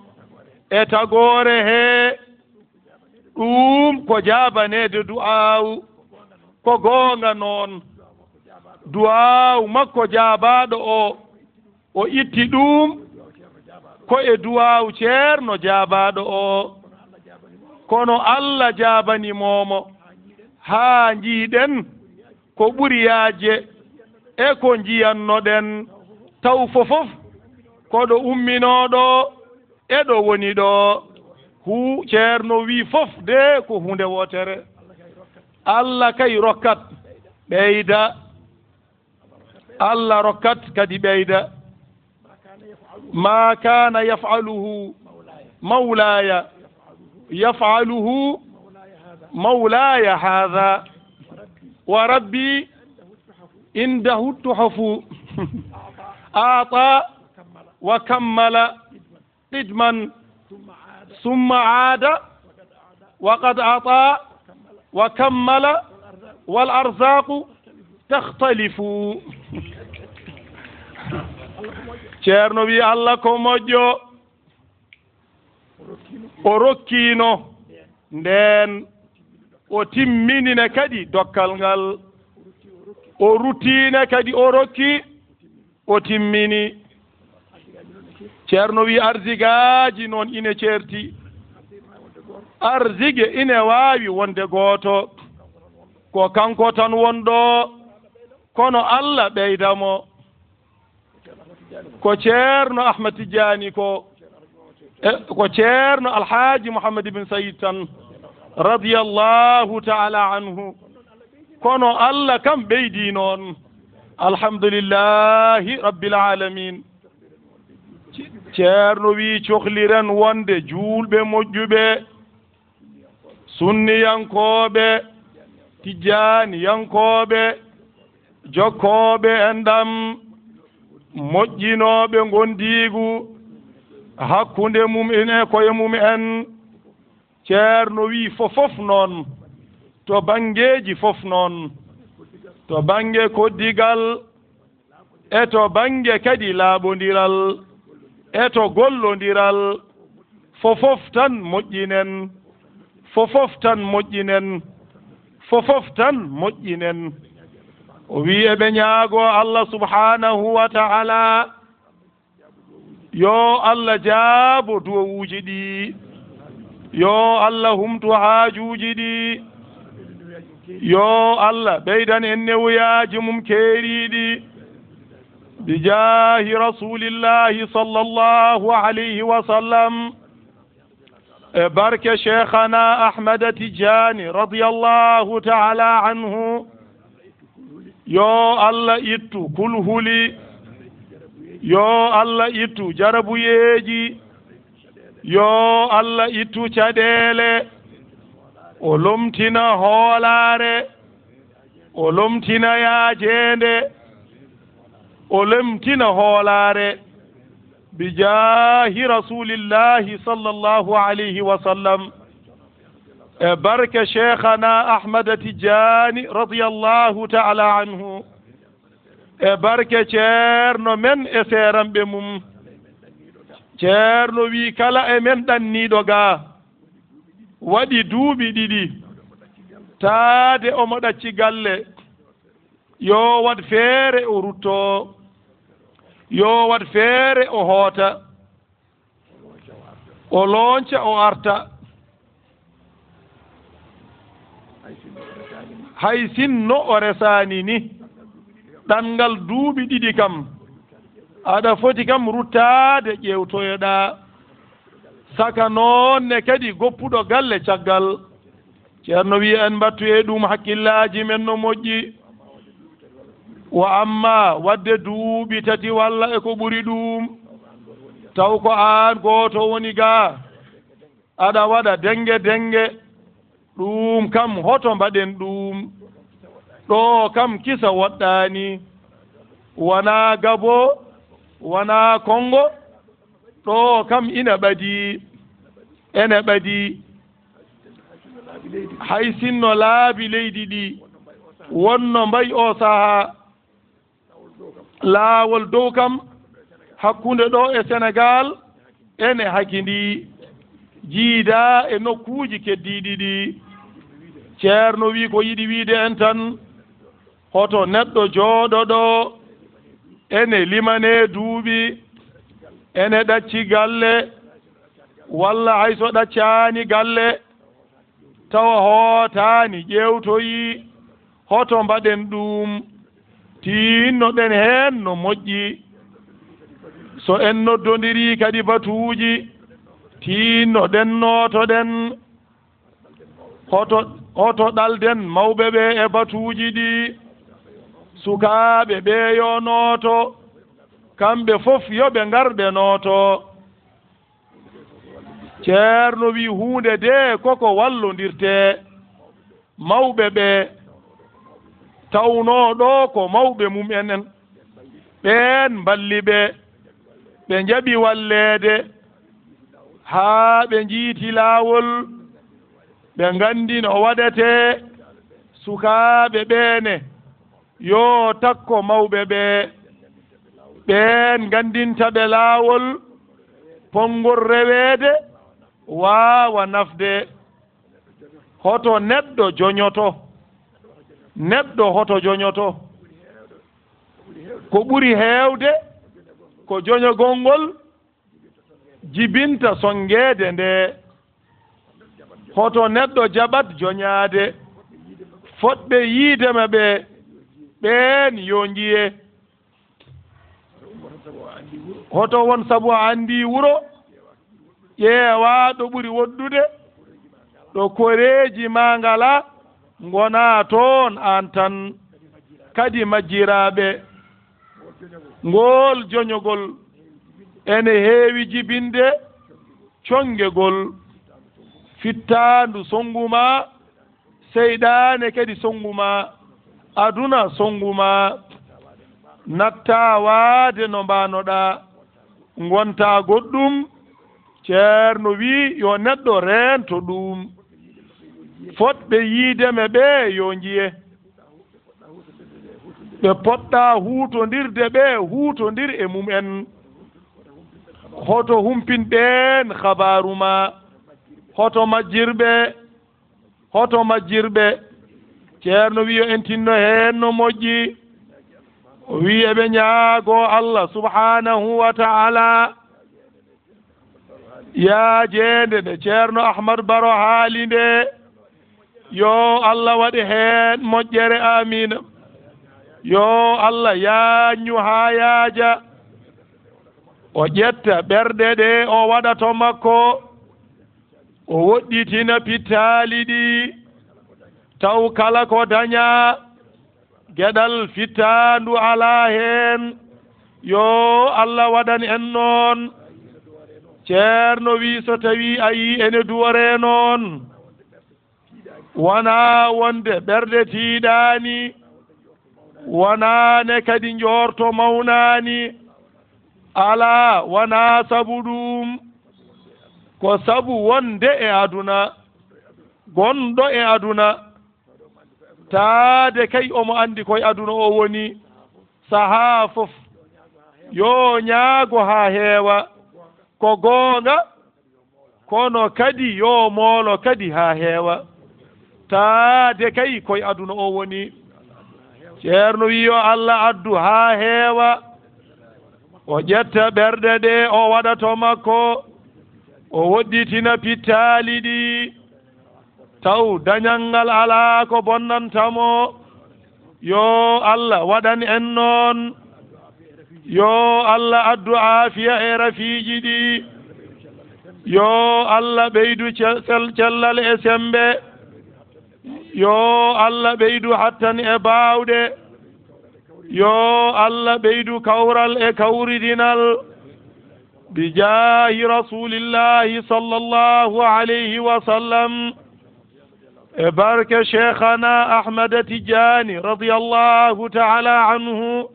e tagoore hee. Ɗuum ko jaabaneede du'aawu. Ko goonga noon, du'aawu makko jaabaaɗo o, o itti ɗuum ko e du'aawu Ceerno jaabaaɗo o. Kono Alla jaabani mo mo haa njiiɗen ko ɓuri yaajde e ko njiyannoɗen, taw fofof ko ɗo umminoo ɗo e ɗo woni ɗo. Hu-, Ceerno wii fof de ko huunde wootere. Alla kay rokkat, ɓeyda. Alla rokkat kadi ɓeyda. ما كان يفعله مولاي، يفعله مولاي هذا، وربي عنده التحف، أعطى وكمل قدما، ثم عاد وقد أعطى وكمل، والأرزاق تختلف. Ceerno wi, Alla ko moƴƴo, o rokkiino ndeen, o timminine kadi dokkal ngal, o ruttiine kadi, o rokki, o timmini. Ceerno wi, arsigaaji noon ine ceerti, arsige ine waawi wonde gooto, ko kanko tan wonɗo, kono Alla ɓeyda mo. Ko Ceerno Ahmad Tijjaani ko, e, ko Ceerno Alhaaji Muhammad ibn Sayid tan, radiyallahu ta'ala anhu. Kono Alla kam ɓeydi noon. Alhamdulillahi Rabbil Aalamiin. Ce-, Ceerno wi, cohliren wonde juulɓe moƴƴuɓe, sunniyankooɓe, tijjaaniyankooɓe, jokkooɓe enɗam, moƴƴinooɓe ngondiigu hakkunde mum en e koye mum en. Ceerno wi, fofof noon, to banngeeji fof noon, to bannge koddigal, e to bannge kadi laaɓondiral, e to gollondiral, fofof tan moƴƴinen, fofof tan moƴƴinen, fofof tan moƴƴinen. O wi eɓe ñaagoo Allah subhaanahu wa ta'ala, yo Allah jaabo duwawuuji ɗi, yo Allah humtu haajuuji ɗi, yo Allah ɓeydan en newuyaaji mum keeriiɗi. Bijaahi Rasuulillaahi sallallaahu alayhi wa sallam, e barke Sheekhana Ahmada Tijjaani radiyallaahu ta'ala anhu, yo Allah ittu kulhuli, yo Allah ittu jarabuyeeji, Yo Allah ittu caɗeele, o lomtina hoolaare, o lomtina yaajeende, o lomtina hoolaare, bi jaahi Rasuulillaahi sallallaahu alayhi wa sallam, e barke Sheekhanaa Ahmada Tijjaani radiyallaahu ta'aalaa anhu. E barke ceerno men e seeranɓe mum. Ceerno wiyi kala e men ɗanniiɗo ga, waɗi duuɓi ɗiɗi, taade omo ɗacci galle, yo waɗ feere o ruttoo, yo waɗ feere o hoota. O loonca, o arta. Hay sinno o resaani ni, ɗanngal duuɓi ɗiɗi kam, aɗa foti kam ruttaade ƴeewtoyoɗaa. Saka noon ne kadi goppuɗo galle caggal. Ceerno wiyi en mbattu e ɗum hakkillaaji men no moƴƴi. Wa amma waɗde duuɓi tati walla e ko ɓuri ɗum, taw ko aan gooto woni ga, aɗa waɗa dennge dennge, ɗum kam hoto mbaɗen ɗum. Ɗo kam kisa woɗɗaani, wonaa Gabo, wonaa Konngo, ɗo kam ina ɓadii, ene ɓadii. Hay sinno laabi leydi ɗi wonno mbayi o sahaa, laawol dow kam hakkunde ɗo e Senegaal ene hakindii, jiidaa e nokkuuji keddiiɗi ɗi. Ceerno wi ko yiɗi wiide en tan, hoto neɗɗo jooɗo ɗo, ene limanee duuɓi, ene ɗacci galle, walla hay so ɗaccaani galle, tawa hootaani ƴeewtoyi, hoto mbaɗen ɗum, tiinnoɗen heen no moƴƴi. So en noddondirii kadi batuuji, tiinnoɗen nootoɗen, hoto, hoto ɗalden mawɓe ɓe e batuuji ɗi. Sukaaɓe ɓe yo nooto, kamɓe fof yo ɓe ngar ɓe nooto. Ceerno wi huunde de koko wallondirtee. Mawɓe ɓe tawnoo ɗo ko mawɓe mum en en, ɓeen mballi ɓe, ɓe njaɓi walleede haa ɓe njiiti laawol, ɓe nganndi no waɗetee. Sukaaɓe ɓeene, yo takko mawɓe ɓe, ɓeen nganndinta ɓe laawol, ponngol reweede, waawa nafde. Hoto neɗɗo joñoto, neɗɗo hoto joñoto. Ko ɓuri heewde ko joñogol ngol jibinta sonngeede nde. Hoto neɗɗo jaɓat joñaade. Fotɓe yiide ma ɓe, ɓeen yo njiye. Hoto won sabu a anndi wuro, ƴeewaa ɗo ɓuri woɗɗude, ɗo koreeji ma ngala, ngonaa toon aan tan, kadi majjiraaɓe. Ngool joñogol ene heewi jibinde, conngegol, fittaandu sonngu ma, seyɗaane kadi sonngu ma, aduna sonngu ma, nattaa waade no mbaano-ɗaa, ngontaa goɗɗum. Ceerno wi yo neɗɗo reento ɗum. Fotɓe yiide ma ɓe yo njiye. Ɓe potɗaa huutondirde ɓe huutondir e mum en. Hoto humpin ɓeen habaaru ma. Hoto majjir ɓe. Hoto majjir ɓe. Ceerno wi yo en tinno heen no moƴƴi. O wi eɓe ñaagoo Allah subhaanahu wa ta'aalaa. Yaajeende nde Ceerno Ahmad Baro haali nde, yo Allah waɗ heen moƴƴere, aamiin. Yo Allah yaajnu haa yaaja. O ƴetta ɓerɗe ɗe o waɗa to makko. O woɗɗitina pittaali ɗi. Taw kala ko dañaa, geɗal fittaandu alaa heen. Yo Allah waɗan en noon. Ceerno wii, so tawii a yii ene duworee noon, wonaa wonde ɓerɗe tiiɗaani, wonaa ne kadi njoorto mawnaani. Alaa, wonaa sabu ɗuum. Ko sabu wonde e aduna, gonɗo e aduna, taade kay omo anndi ko e aduna o woni. Sahaa fof, yoo ñaago haa heewa, ko goonga, kono kadi yoo moolo kadi haa heewa. Taade kay ko e aduna o woni. Ceerno wii, yo Allah addu haa heewa. O ƴetta ɓerɗe ɗe, o waɗa to makko, o woɗɗitina pittaali ɗi, taw dañal ngal alaa ko bonnanta mo. Yo Allah waɗan en noon. Yo Allah addu aafiya e rafiiji ɗi. Yo Allah ɓeydu ce-, sel-, cellal e semmbe. Yo Allah ɓeydu hattan e baawɗe. Yo Allah ɓeydu kawral e kawridinal. Bijaahi Rasuulillaahi sallallaahu alayhi wa sallam. E barke Sheekhana Ahmada Tijjaani radiyallaahu ta'ala anhu.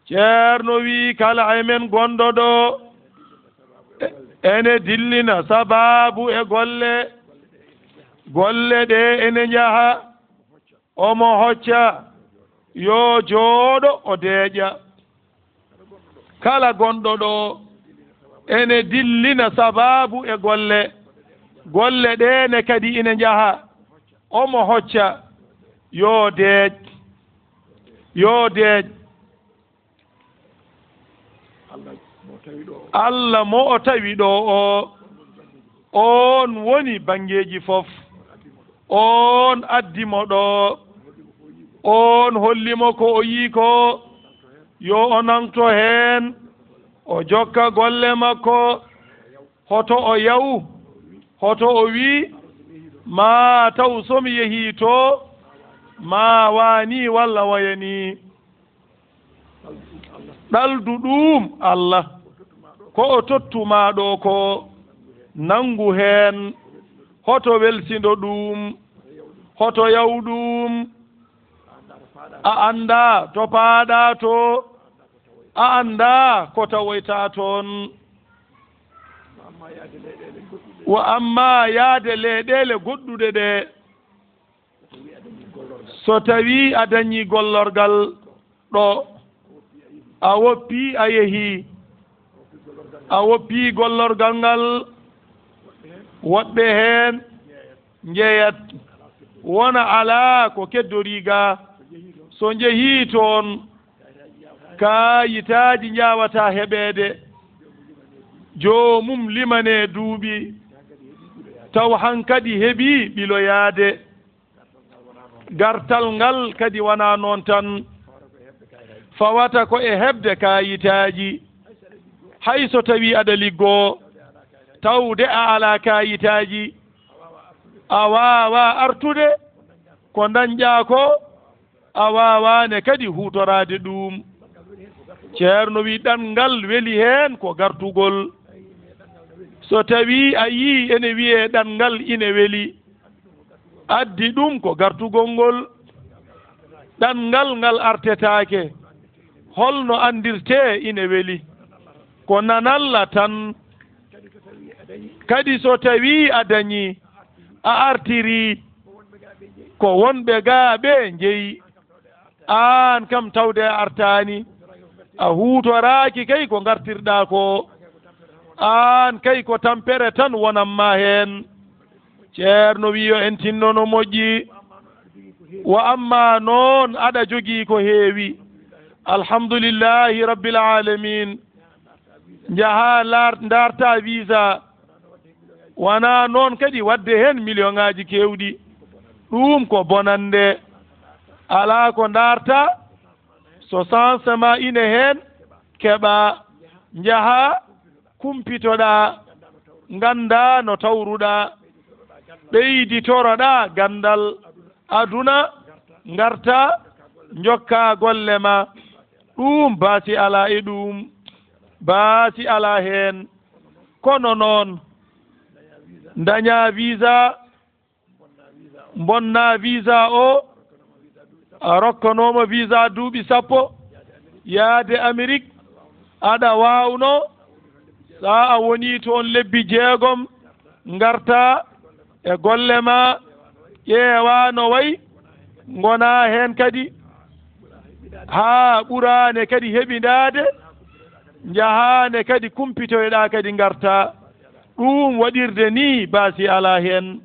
Ceerno wii, kala e men gonɗo ɗo, e-, ene dillina sabaabu e golle. Golle ɗe ene njaha, omo hocca, yo jooɗo, o deeƴa. Kala gonɗo ɗo, ene dillina sabaabu e golle. Golle ɗe ne kadi ine njaha, omo hocca, yo deeƴ, yo deeƴ. Allah mo o tawi ɗo o, oon woni banngeeji fof. Oon addi mo ɗo, oon holli mo ko o yii ko, yo o nangto heen, o jokka golle makko. Hoto o yaw, hoto o wii, maa taw so mi yehii to, maa waanii walla wayanii. Ɗaldu ɗuum Allah, ko o tottu maa ɗo ko, nanngu heen, hoto welsindo ɗuum, hoto yaw ɗuum. A anndaa to paaɗaa to, a anndaa ko tawoytaa toon. Wa ammaa yaade leyɗeele goɗɗuɗe ɗe, so tawii a dañii gollorgal ɗo, a woppii, a yehii, a woppii gollorgal ngal, woɗɓe heen njeyat, wona alaa ko keddorii ga. So njehii toon, kaayitaaji njaawataa heɓeede, joomum limanee duuɓi, taw hankadi heɓii ɓiloyaade. Gartal ngal kadi wonaa noon tan, fawata ko e heɓde kaayitaaji. Hay so tawii aɗa liggoo, tawde a alaa kaayitaaji, a waawaa artude ko ndañɗaa ko, a waawaani kadi huutoraade ɗuum. Ceerno wii, ɗanngal weli heen ko gartugol. So tawii a yii ene wiyee ɗanngal ine weli, addi ɗum ko gartugol ngol. Ɗanngal ngal artetaake. Holno anndirtee ine weli? Ko nanalla tan. Kadi so tawii a dañii, a artirii, ko wonɓe gaa ɓe njeyi. Aan kam tawde a artaani, a huutoraaki kay ko ngartirɗaa ko. Aan kay ko tampere tan wonanmaa heen. Ceerno wii yo en tinno no moƴƴi. Wa ammaa noon aɗa jogii ko heewi. Alhamdulillaahi Rabbil Aalamiin. Njahaa laar-, ndaartaa visa. Wonaa noon kadi waɗde heen miliyoŋaaji keewɗi. Ɗuum ko bonannde. Alaa ko ndaartaa. So changement ine heen, keɓaa, njahaa, kumpitoɗaa, nganndaa no tawruɗaa, ɓeyditoroɗaa ganndal aduna, ngartaa, njokkaa golle ma. Ɗuum baasi alaa e ɗuum. Baasi alaa heen. Kono noon, ndañaa visa, mbonnaa visa o, a rokkanooma visa duuɓi sappo, yahde Amerik, aɗa waawno, so a wonii toon lebbi jeegom, ngartaa e golle ma, ƴeewaa no wayi, ngonaa heen kadi, haa ɓuraane kadi heɓindaade, njahaane kadi kumpitoyɗaa kadi ngartaa. Ɗuum waɗirde nii baasi alaa heen.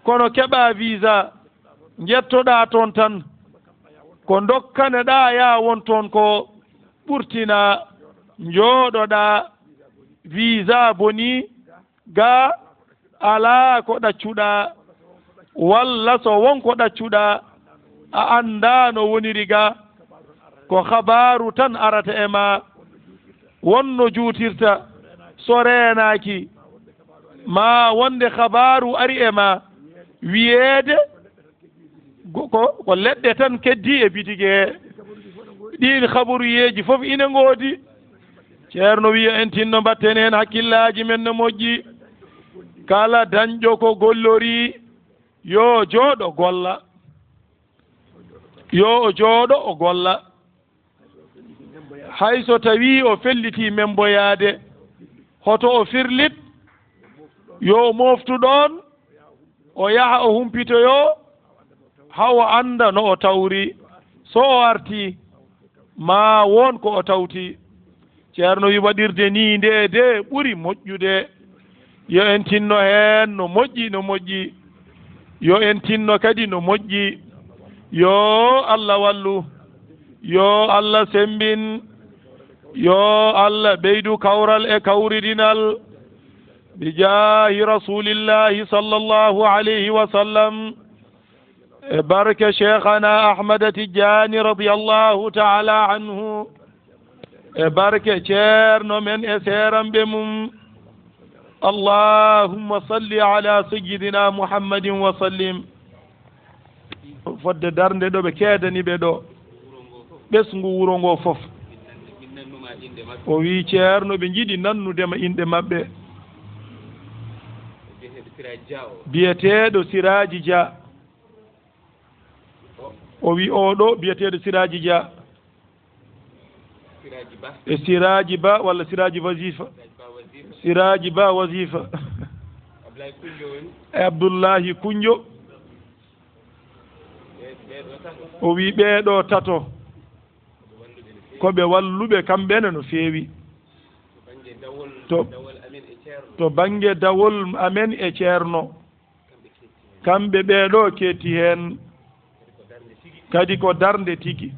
Kono keɓaa visa, njettoɗaa toon tan. Ko ndokkaneɗaa yaa won toon ko ɓurtinaa, njooɗoɗaa, visa bonii, gaa alaa ko ɗaccuɗaa, walla so won ko ɗaccuɗaa, a anndaa no woniri gaa, ko habaaru tan arata e maa, won no juutirta, so reenaaki, maa wonde habaaru ari e maa, wiyeede, go-, ko, ko leɗɗe tan keddii e bitige he. Ɗiin habaruyeeji fof ine ngoodi. Ceerno wiya en tinno mbatten heen hakkillaaji men no moƴƴi. Kala dañɗo ko gollorii, yo jooɗo golla. Yo o jooɗo o golla. Hay so tawii o fellitii memboyaade, hoto o firlit, yo o mooftu ɗoon, o yaha o humpitoyoo, haa o annda no o tawri. So o artii, maa won ko o tawti. Ceerno wi waɗirde nii nde de ɓuri moƴƴude. Yo en tinno heen no moƴƴi, no moƴƴi. Yo en tinno kadi no moƴƴi. Yo Allah wallu. Yo Allah semmbin. Yo Allah ɓeydu kawral e kawridinal. Bi jaahi Rasuulillaahi sallallaahu alayhi wa sallam. E barke Cheikhana Ahmada Tijjaani radiyallaahu taala anhu. E barke Ceerno men e seeranɓe mum. Allahumma salli ala sayyidina Muhammadin wa sallim. Fodde darnde ɗo ɓe keedani ɓe ɗo. Ɓesngu wuro ngo fof. O wii, Ceerno, ɓe njiɗi nannude ma inɗe maɓɓe. Biyeteeɗo Siraaji Dia. O wii, oo ɗo biyeteeɗo Siraaji Dia. E Siraaji Ba walla Siraaji Wasifa? Siraaji Ba Wasifa. E Abdullahi Kunjo. O wii, ɓee ɗo tato ko ɓe walluɓe kamɓe ne no feewi. To, to bannge dawol amen e Ceerno, kamɓe ɓee ɗo keetti heen. Kadi ko darnde tigi.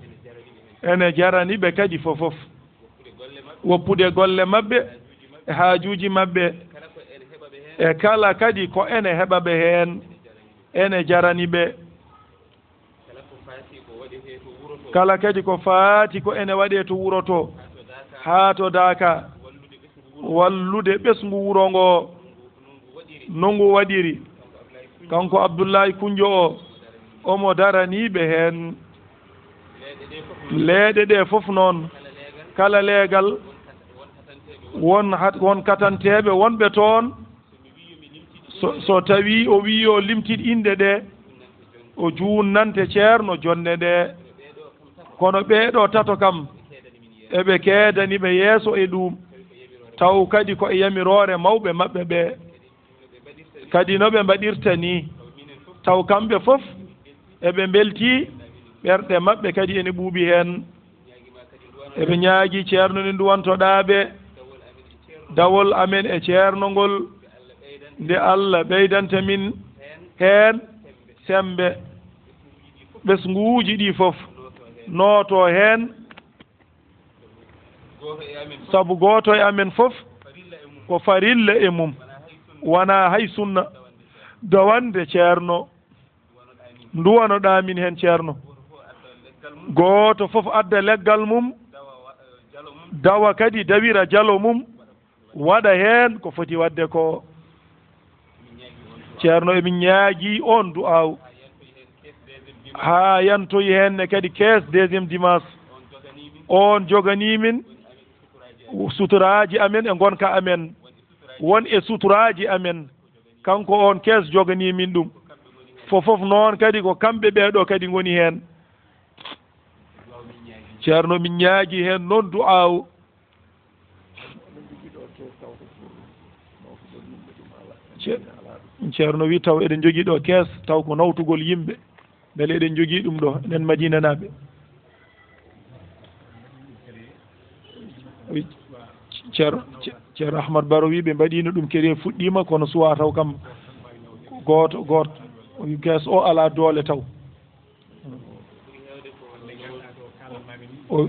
Ene jarani ɓe kadi fofof. Woppude golle maɓɓe, e haajuuji maɓɓe, e kala kadi ko ene heɓa ɓe heen, ene jarani ɓe. Kala kadi ko faati ko ene waɗee to wuro to, haa to Daaka, wallude ɓesngu wuro ngo, no ngu waɗiri. Kanko Abdullahi Kunjo o, omo daranii ɓe heen. Leeɗe ɗe fof noon, kala leegal, won hat-, won katanteeɓe wonɓe toon. So, so tawii o wii yo limtit inɗe ɗe, o juunnante Ceerno jonnde nde. Kono ɓee ɗo tato kam, eɓe keedani ɓe yeeso e ɗuum, taw kadi ko e yamiroore mawɓe maɓɓe ɓe. Kadi no ɓe mbaɗirta nii, taw kamɓe fof eɓe mbeltii, ɓerɗe maɓɓe kadi ene ɓuuɓi heen. Eɓe ñaagii Ceerno nde nduwantoɗaa ɓe dawol amen e Ceerno ngol, nde Allah ɓeydanta min heen semmbe, ɓesnguuji ɗi fof nooto heen, sabu gooto e amen fof ko farilla e mum, wonaa hay sunna, dawande Ceerno. Nduwanoɗaa min heen, Ceerno. Gooto fof adda leggal mum, dawa kadi dawira jalo mum, waɗa heen ko foti waɗde ko. Ceerno, emin ñaagii oon du'aaw, haa yantoyi heen ne kadi kees deuxième dimanche. Oon joganii min suturaaji amen e ngonka amen. won e suturaaji amen. Kanko on kees joganii min ɗum. Fofof noon kadi ko kamɓe ɓee ɗoo kadi ngoni heen. Ceerno, min ñaagii heen noon du'aawu. Ce-, Ceerno wi taw eɗen njogii ɗo kees, taw ko nawtugol yimɓe. Mbele eɗen njogii ɗum ɗo, enen Madinanaaɓe? Wi, Ceerno, Ce-, Ceerno Ahmad Baro wi ɓe mbaɗiino ɗum, kadi fuɗɗiima, kono suwaa taw kam gooto, gooto. Wi kees o alaa doole taw. O,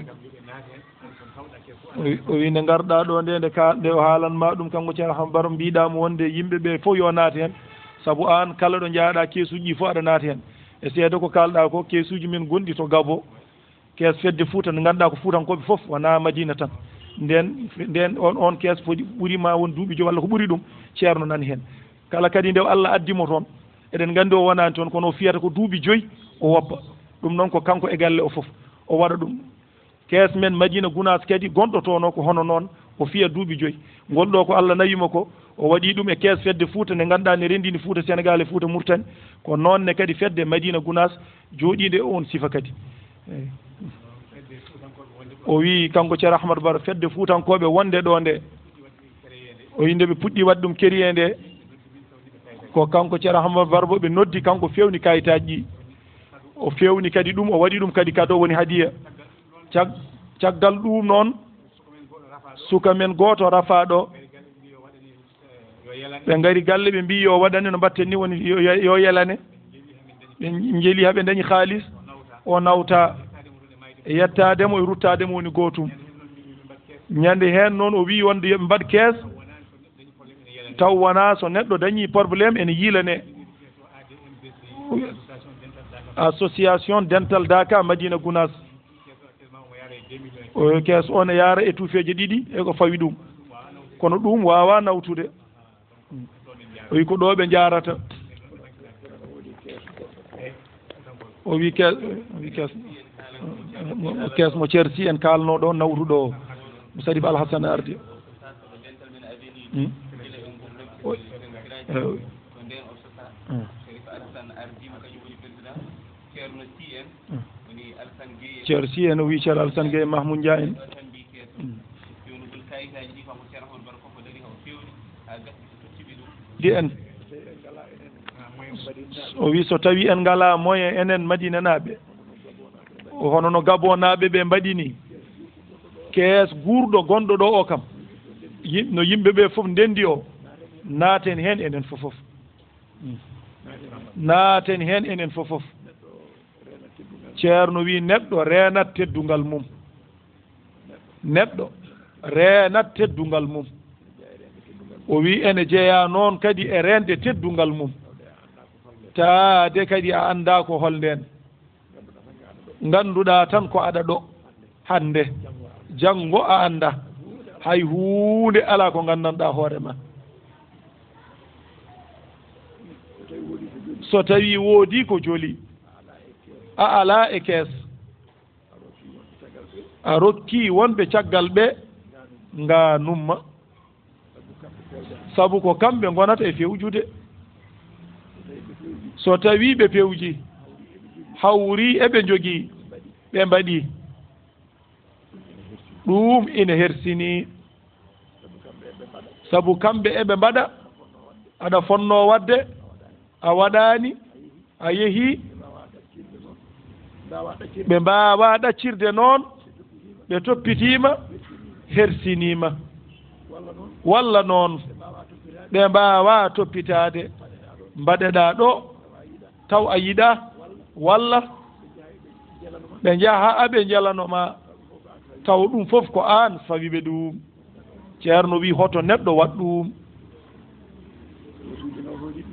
o wi, o wi nde ngarɗaa ɗo nde, nde ka, nde o haalan ma ɗum, kanko Ceerno Ahmad Baro, mbiɗaa mo wonde yimɓe ɓe fof yo naat heen, sabu aan kala ɗo njaaɗaa keesuuji ɗi fof aɗa naat heen. E seede ko kaalɗaa ko, keesuuji men gonɗi to Gabo, kees fedde Fuuta, nde ngannduɗaa ko Fuutankooɓe fof, wonaa Madina tan. Ndeen, ndeen on, on kees foti ɓuri ma won duuɓi joyi walla ko ɓuri ɗum, Ceerno nani heen. Kala kadi nde Allah addi mo toon, eɗen nganndi o wonaani toon, kono o fiyata ko duuɓi joyi o woppa. Ɗum noon ko kanko e galle o fof, o waɗa ɗum. Kees men Madina Gunaas kadi gonɗo toon o ko hono noon, o fiya duuɓi joyi. Ngol ɗo ko Allah nawi mo ko, o waɗi ɗum e kees fedde Fuuta nde ngannduɗaa ne renndini Fuuta Senegaal e Fuuta Murtani. Ko noon ne kadi fedde Madina Gunaas jooɗiinde e oon sifa kadi. Eey. O wi kanko Ceerno Ahmadu Baro, fedde Fuutankooɓe wonde ɗo nde, o wi nde ɓe puɗɗi waɗde ɗum keriye nde, ko kanko Ceerno Ahmadu Baro ɓe noddi, kanko feewni kayitaaji ɗi. O feewni kadi ɗum, o waɗi ɗum kadi kado, woni hadiya. Cag-, caggal ɗum noon, suka men gooto rafaa ɗo. Ɓe ngari galle, ɓe mbii yo waɗane no mbatten ni, woni yo, yo, yo yelane. Ɓe njeli haa ɓe ndañi haalis, o nawta. E yettaade mo e ruttaade mo woni gootum. Ñande heen noon o wii wonde yo ɓe mbaɗ kees, taw wonaa so neɗɗo dañii problème ene yiilanee. Association Dental Daka Madina Gunaas. O kees o ne yaara e tuufeeje ɗiɗi e ko fawi ɗum. Kono ɗum waawaa nawtude. O wi ko ɗo ɓe njaarata. O wi kees, o wi kees, o kees mo Ceerno Sy en kaalnoo ɗo, nawtuɗo o. Mo Sadib Alhasan ardi. Hmm? O, eh, o, hmm. Ceerno Sy en o wii Ceerno Alassane Gueye, Mahmoud Ndiaye en. Mm. Di en. O wii so tawi en ngalaa moyen enen Madinanaaɓe, hono no Gabonaaɓe ɓe mbaɗi ni, kees guurɗo gonɗo ɗo o kam, yim-, no yimɓe ɓe fof ndenndi o, naaten heen enen fof fof. Mm. Naaten heen enen fof fof. Ceerno wii neɗɗo reenat teddungal mum. Neɗɗo reenat teddungal mum. O wii ene jeyaa noon kadi e reende teddungal mum. Taade kadi a anndaa ko holndeen. Ngannduɗaa tan ko aɗa ɗo hannde. Janngo a anndaa. Hay huunde alaa ko nganndanɗaa hoore ma. So tawii woodii ko joli, a alaa e kees. A rokkii wonɓe caggal ɓe ngaanumma. Sabu ko kamɓe ngonata e fewjude. So tawii ɓe pewjii, hawrii eɓe njogii, ɓe mbaɗii. Ɗum ina hersinii. Sabu kamɓe eɓe mbaɗa, aɗa fonnoo waɗde, a waɗaani, a yehii. Ɓe mbaawaa ɗaccirde noon, ɓe toppitiima, hersiniima. Walla noon, ɓe mbaawaa toppitaade, mbaɗeɗaa ɗo, taw a yiɗaa, walla ɓe njaha haa ɓe njalano ma, taw ɗum fof ko aan fawi ɓe ɗum. Ceerno wi hoto neɗɗo waɗ ɗum.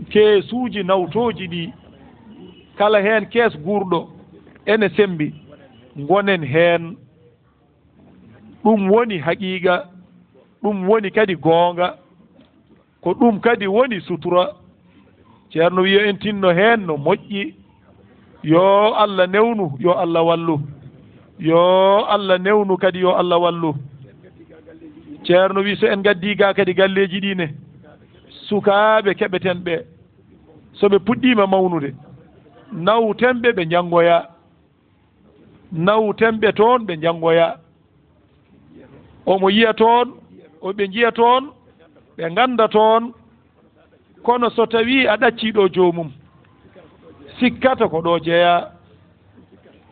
Keesuuji nawtooji ɗi, kala heen kees guurɗo ene semmbi, ngonen heen. Ɗum woni haqiiqa, ɗum woni kadi goonga. Ko ɗum kadi woni sutura. Ceerno wi yo en tinno heen no moƴƴi. Yo Allah newnu, yo Allah wallu. Yo Allah newnu kadi, yo Allah wallu. Ceerno wi so en ngaddii ga kadi galleeji ɗi ne, Sukaaɓe keɓeten ɓe, so ɓe puɗɗiima mawnude, nawten ɓe, ɓe njanngoya. Nawten ɓe toon, ɓe njanngoya. Omo yiya toon, o ɓe njiya toon, ɓe ngannda toon. Kono so tawii a ɗaccii ɗo joomum, sikkata ko ɗo jeyaa.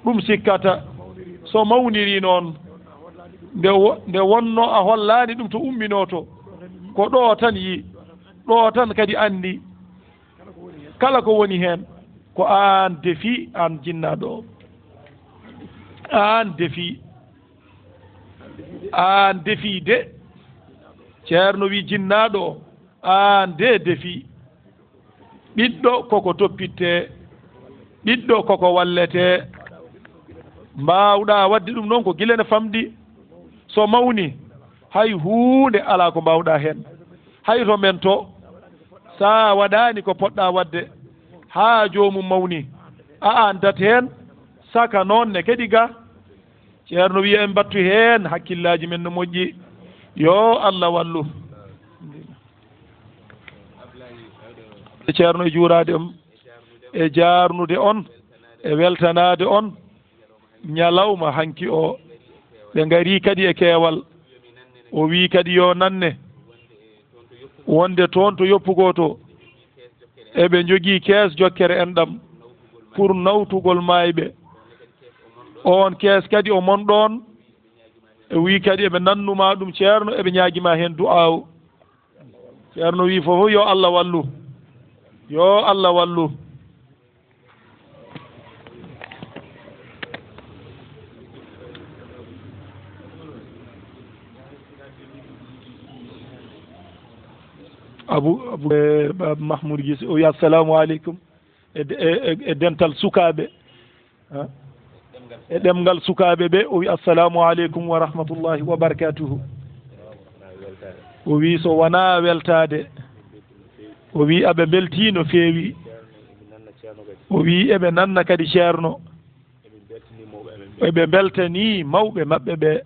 Ɗum sikkata, so mawnirii noon, nde wo-, nde wonnoo a hollaani ɗum to umminoo to, ko ɗo tan yi-, ɗo tan kadi anndi. Kala ko woni heen, ko aan defi, aan jinnaaɗo o. Aan defi. Aan defi de. Ceerno wi jinnaaɗo o, aan de defi. Ɓiɗɗo koko toppittee, ɓiɗɗo koko walletee. Mbaawɗaa waɗde ɗum noon ko gila ne famɗi. So mawni, hay huunde alaa ko mbaawɗaa heen. Hay to men to, so a waɗaani ko poɗɗaa waɗde, haa joomum mawni, a anndat heen, saka noon ne kadi ga. Ceerno wiya en mbattu heen hakkillaaji men no moƴƴi. Yo Allah wallu. Ceerno e juuraade on, e jaarnude on, e weltanaade on ñalawma hanki o. Ɓe ngarii kadi e keewal. O wii kadi yo nanne, wonde toon to Yoppugo to, eɓe njogii kees jokkere enɗam pour nawtugol maayɓe. Oon kees kadi o mon ɗoon. O wii kadi eɓe nannuma ɗum, Ceerno, eɓe ñaagima heen du'aaw. Ceerno wii fof, yo Allah wallu. Yo Allah wallu. Abu, Abu, eh, Ba-, Mahmoud Gis, o wi, "Assalamu aleykum." E de-, e, e, e dental sukaaɓe. Ha? E ɗemngal sukaaɓe ɓe, o wi, "Assalamu aleykum wa rahmatullahi wa barakatuhu." O wi, "So wonaa weltaade." O wi, "Aɓe mbeltii no feewi." O wi, "Eɓe nanna kadi Ceerno." Eɓe mbeltanii mawɓe maɓɓe ɓe.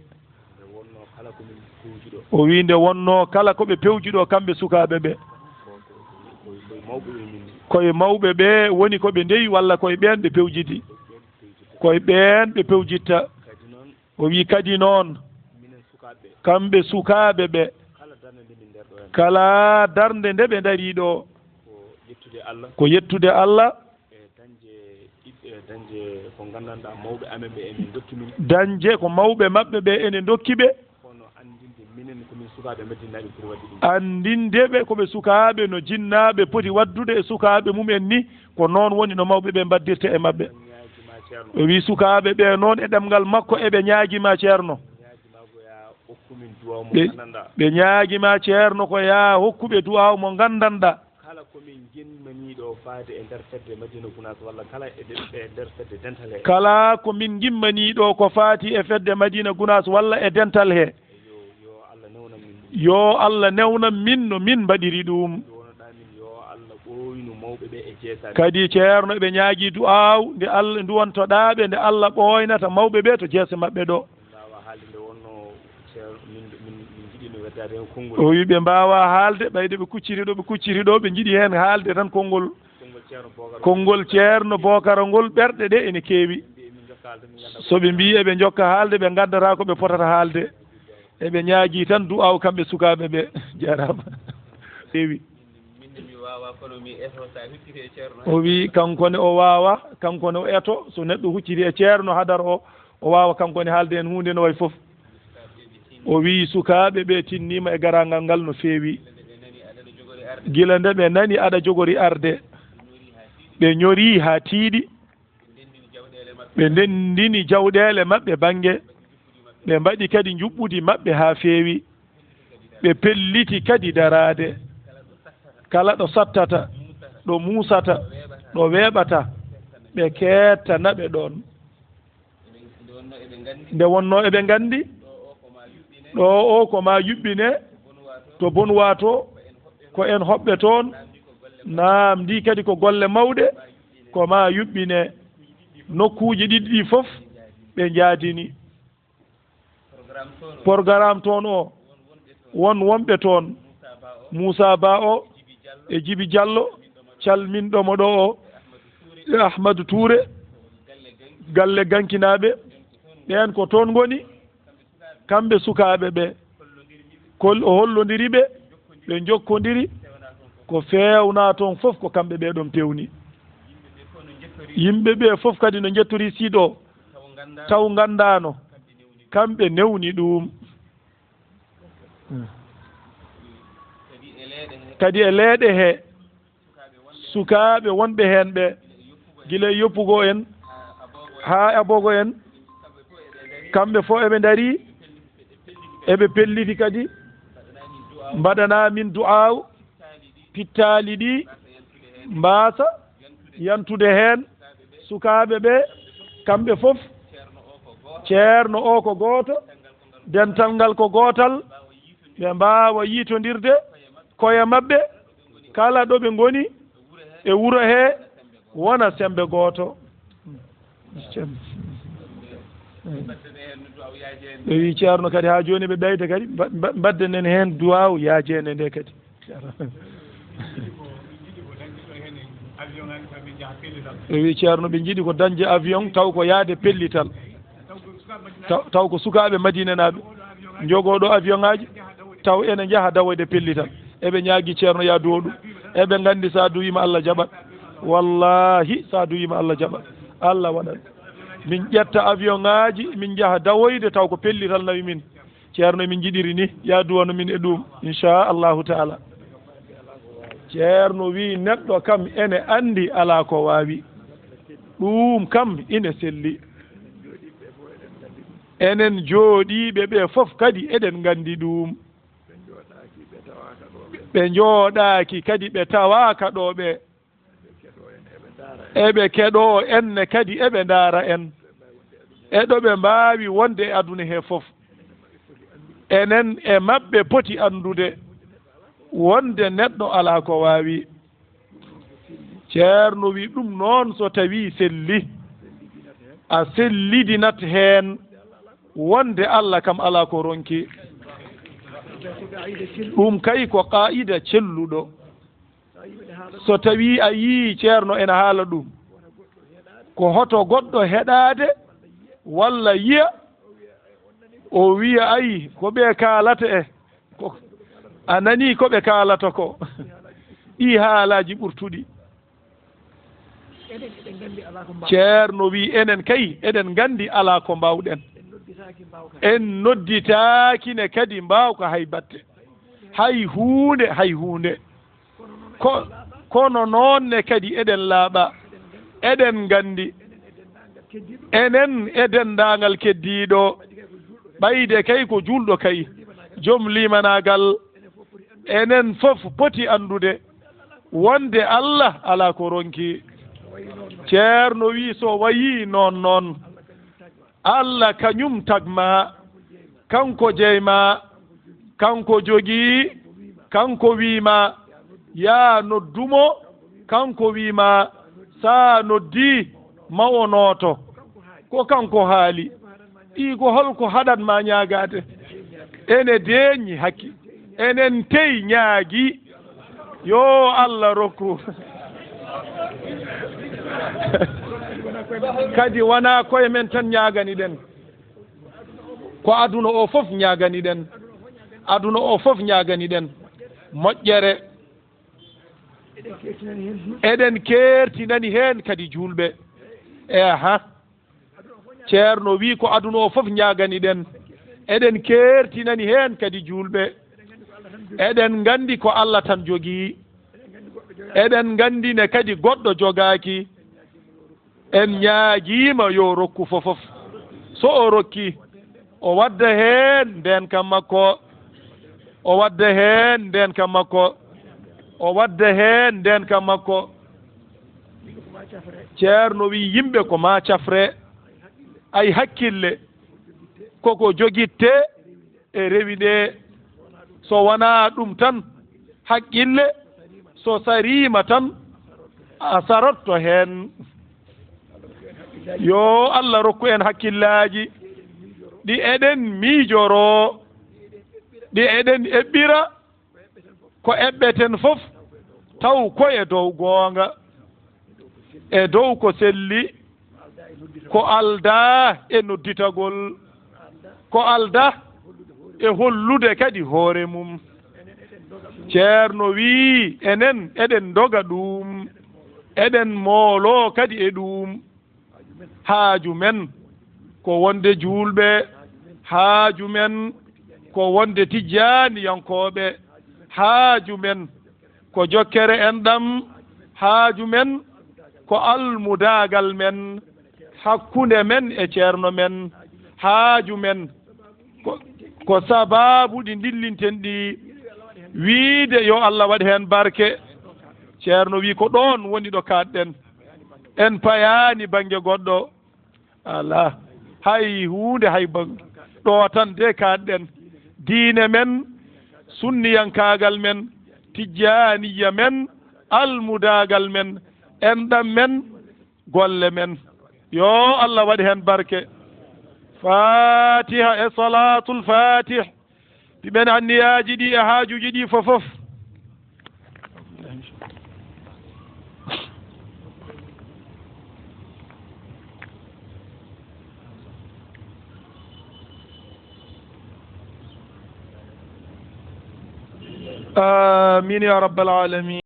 O wi, "Nde wonnoo kala ko ɓe pewji ɗo, kamɓe sukaaɓe ɓe, koye mawɓe ɓe woni ko ɓe ndewi, walla koye ɓeen ɓe pewjidi? Koye ɓeen ɓe pewjitta." O wi, "Kadi noon, kamɓe sukaaɓe ɓe, kala darnde nde ɓe ndarii ɗo, ko yettude Allah." E dañde ɓiɓɓe, dañde ko nganndanɗaa mawɓe amen ɓe ene ndokki min. Dañde ko mawɓe maɓɓe ɓe ene ndokki ɓe. Kono anndinde minen ko min sukaaɓe Madinaaɓe pour waɗde ɗum. Anndinde ɓe ko ɓe sukaaɓe no jinnaaɓe poti waɗdude e sukaaɓe mum en ni, ko noon woni no mawɓe ɓe mbaɗdirta e maɓɓe. Ñaagima Ceerno. O wi sukaaɓe ɓe noon e ɗemngal makko eɓe ñaagima Ceerno. Ñaagima ko yaa okku min duwaaw mo Ɓe, nganndanɗaa. Ɓe ñaagima Ceerno ko yaa hokku ɓe duwaaw mo nganndanɗaa. Kala ko min ngimmanii ɗo faade e nder fedde Madina Gunaas walla kala e de-, e nder fedde dental he. Kala ko min ngimmanii ɗo ko faati e fedde Madina Gunaas walla e dental he. Yo, yo Allah newnan min ɗum. Yo Allah newnan min no min mbaɗiri ɗum. Nduwanoɗaa min, yo Allah ɓooynu mawɓe ɓe e jeesaaɓe. Kadi Ceerno eɓe ñaagii du'aaw nde Allah, nduwantoɗaa ɓe nde Allah ɓooynata mawɓe ɓe to jeese maɓɓe ɗo. Min mbaawaa haalde nde wonnoo Ceerno, min, min, min njiɗino weddaade heen konngol. O wi ɓe mbaawaa haalde, ɓayde ɓe kucciti ɗo, ɓe kucciti ɗo, ɓe njiɗi heen haalde tan konngol. Konngol Ceerno Bookara. Konngol Ceerno Bookara ngol, ɓerɗe ɗe ene keewi. Ɓe mbiyi min njokka haalde, min ngannda ko. So ɓe mbiyi eɓe njokka haalde, ɓe nganndataa ko ɓe potata haalde. Eɓe ñaagii tan du'aaw kamɓe sukaaɓe ɓe. Jaaraama. Feewi. Min ne mi waawaa, kono mi eto, so a hucciti e Ceerno. O wi kanko ne o waawaa, kanko ne o eto, so neɗɗo hucciti e Ceerno Hadar o, o waawaa kanko ne haalde heen huunde no wayi fof. O wi sukaaɓe ɓe tinniima e garaangal ngal no feewi. Gila nde ɓe nani aɗa jogori arde, ɓe ñorii haa tiiɗi, ɓe ndenndini jawɗeele maɓɓe bannge, ɓe mbaɗi kadi njuɓɓudi maɓɓe haa feewi. Ɓe pelliti kadi daraade. Kala ɗo sattata, ɗo muusata, ɗo weeɓata, ɓe keettana ɓe ɗoon. Nde wonnoo eɓe nganndi, ɗo o ko maa yuɓɓine, to Bonuwaa to, ko en hoɓɓe toon, naamndii kadi ko golle mawɗe, ko maa yuɓɓine. Nokkuuji ɗiɗi ɗii fof, ɓe njaadini. Porogaraam toon o, won wonɓe toon, Muusaa Ba o, e Jibi Jallo, calminɗo mo ɗo o, e Ahmadu Tuure, galle Gankinaaɓe, ɓeen ko toon ngoni, kamɓe sukaaɓe ɓe, kol o hollondiri ɓe, ɓe njokkondiri, ko feewnaa toon fof ko kamɓe ɓe ɗoon pewni. Yimɓe ɓe fof kadi no njettori siiɗo o, taw nganndaano, kamɓe newni ɗum. Kadi e leeɗe he, sukaaɓe wonɓe heen ɓe, gila e yoppugo en haa abogo en, kamɓe fof eɓe ndarii, eɓe pelliti kadi, mbaɗanaa min du'aaw, pittaali ɗi mbaasa yantude heen, sukaaɓe ɓe, kamɓe fof, ceerno o ko gooto, dental ngal ko gootal, ɓe mbaawa yiitondirde koye maɓɓe, kala ɗo ɓe ngoni e wuro he, wona semmbe gooto. Ɓe wii ceerno kadi haa jooni ɓe ɓeyda kadi, mba-, mba-, mbadden en heen duwaaw yaajeende nde kadi. Ɓe wii ceerno ɓe njiɗi ko dañde avion taw ko yaade pellital. Taw, taw ko sukaaɓe Madinanaaɓe njogoo ɗo avion ŋaaji, taw ene njaha dawoyde pellital. Eɓe ñaagi ceerno ya duwo ɗum. Eɓe nganndi so a duwiima Allah jaɓat. Wallaahi so a duwiima Allah jaɓat. Allah waɗat. Min ƴetta avion ŋaaji, min njaha dawoyde taw ko pellital nawi min. Ceerno, min njiɗiri ni, ya duwano min e ɗum, inchallahu taala. Ceerno wii neɗɗo kam ene anndi alaa ko waawi. Ɗum kam ine selli. Enen jooɗiiɓe ɓe fof kadi eɗen nganndi ɗum. Ɓe njooɗaaki kadi ɓe tawaaka ɗo ɓe. Eɓe keɗoo en ne kadi eɓe ndaara en. E ɗo ɓe mbaawi wonde e aduna he fof. Enen e maɓɓe poti anndude wonde neɗɗo alaa ko waawi. Ceerno wi ɗum noon so tawii selli, a sellidinat heen wonde Allah kam alaa ko ronki. Ɗum kay ko qaa'ida celluɗo. So tawii a yii ceerno ena haala ɗum, ko hoto goɗɗo heɗaade walla yiya, o wiya, "Ayi, ko ɓe kaalata e, ko, a nanii ko ɓe kaalata ko?" Ɗii haalaaji ɓurtuɗi. Ceerno wi, enen kay, eɗen nganndi alaa ko mbaawɗen. En nodditaaki ne kadi mbaawka hay batte. Hay huunde, hay huunde. Ko, kono noon ne kadi eɗen laaɓa. Eɗen nganndi. Enen e denndaangal keddiiɗo. Ɓayde kay ko juulɗo kay. Joom limanaagal. Enen fof poti anndude wonde Allah alaa ko ronki. Ceerno wi, so wayii noon noon, Allah kañum tagma, kanko jeyma, kanko jogii, kanko wiima, "Yaa noddumo," kanko wiima, "Saa noddii, ma o nooto." Ko kanko haali. Ɗii ko holko haɗat ma ñaagaade? Ene deeƴi hakki. Enen tey ñaagi. Yo Allah rokku. Kadi wonaa koye men tan ñaaganiɗen. Ko aduna o fof ñaaganiɗen. Aduna o fof ñaaganiɗen. Moƴƴere. Eɗen keertinani heen kadi juulɓe. Eeha. Ceerno wi, ko aduna o fof ñaaganiɗen. Eɗen keertinani heen kadi juulɓe. Eɗen nganndi ko Allah tan jogii. Eɗen nganndi ne kadi goɗɗo jogaaki. En ñaagiima yo rokku fofof. So o rokki, o wadda heen ndeenka makko. O wadda heen ndeenka makko. O wadda heen ndeenka makko. Ceerno wi, yimɓe ko maa cafre. Ay hakkille, koko jogitte e rewi nde. So wonaa ɗum tan, haqqille, so sariima tan, a sarotto heen. Yo Allah rokku en hakkillaaji ɗi eɗen miijoroo, ɗi eɗen eɓɓira, ko eɓɓeten fof, taw ko e dow goonga, e dow ko selli, ko aldaa e nodditagol, ko aldaa e hollude kadi hoore mum. Ceerno wii, enen eɗen ndoga ɗum, eɗen mooloo kadi e ɗum. Haaju men ko wonde juulɓe, haaju men ko wonde tijjaaniyankooɓe, haaju men ko jokkere enɗam, haaju men ko almudaagal men hakkunde men e ceerno men, haaju men ko, ko sabaabu ɗi ndillinten ɗi, wiide yo Allah waɗ heen barke. Ceerno wii ko ɗoon woni ɗo kaaɗɗen, en payaani bannge goɗɗo. Alaa hay huunde, hay bannge. Ɗo tan de kaaɗɗen. Diine men, sunniyankaagal men, tijjaaniya men, almudaagal men, enɗam men, golle men. Yo Allah waɗ heen barke. Fatiha e Salaatul Fatih. Mbiɗen anniyaaji ɗi e haajuuji ɗi fof fof. Amin ya rabbal alamin.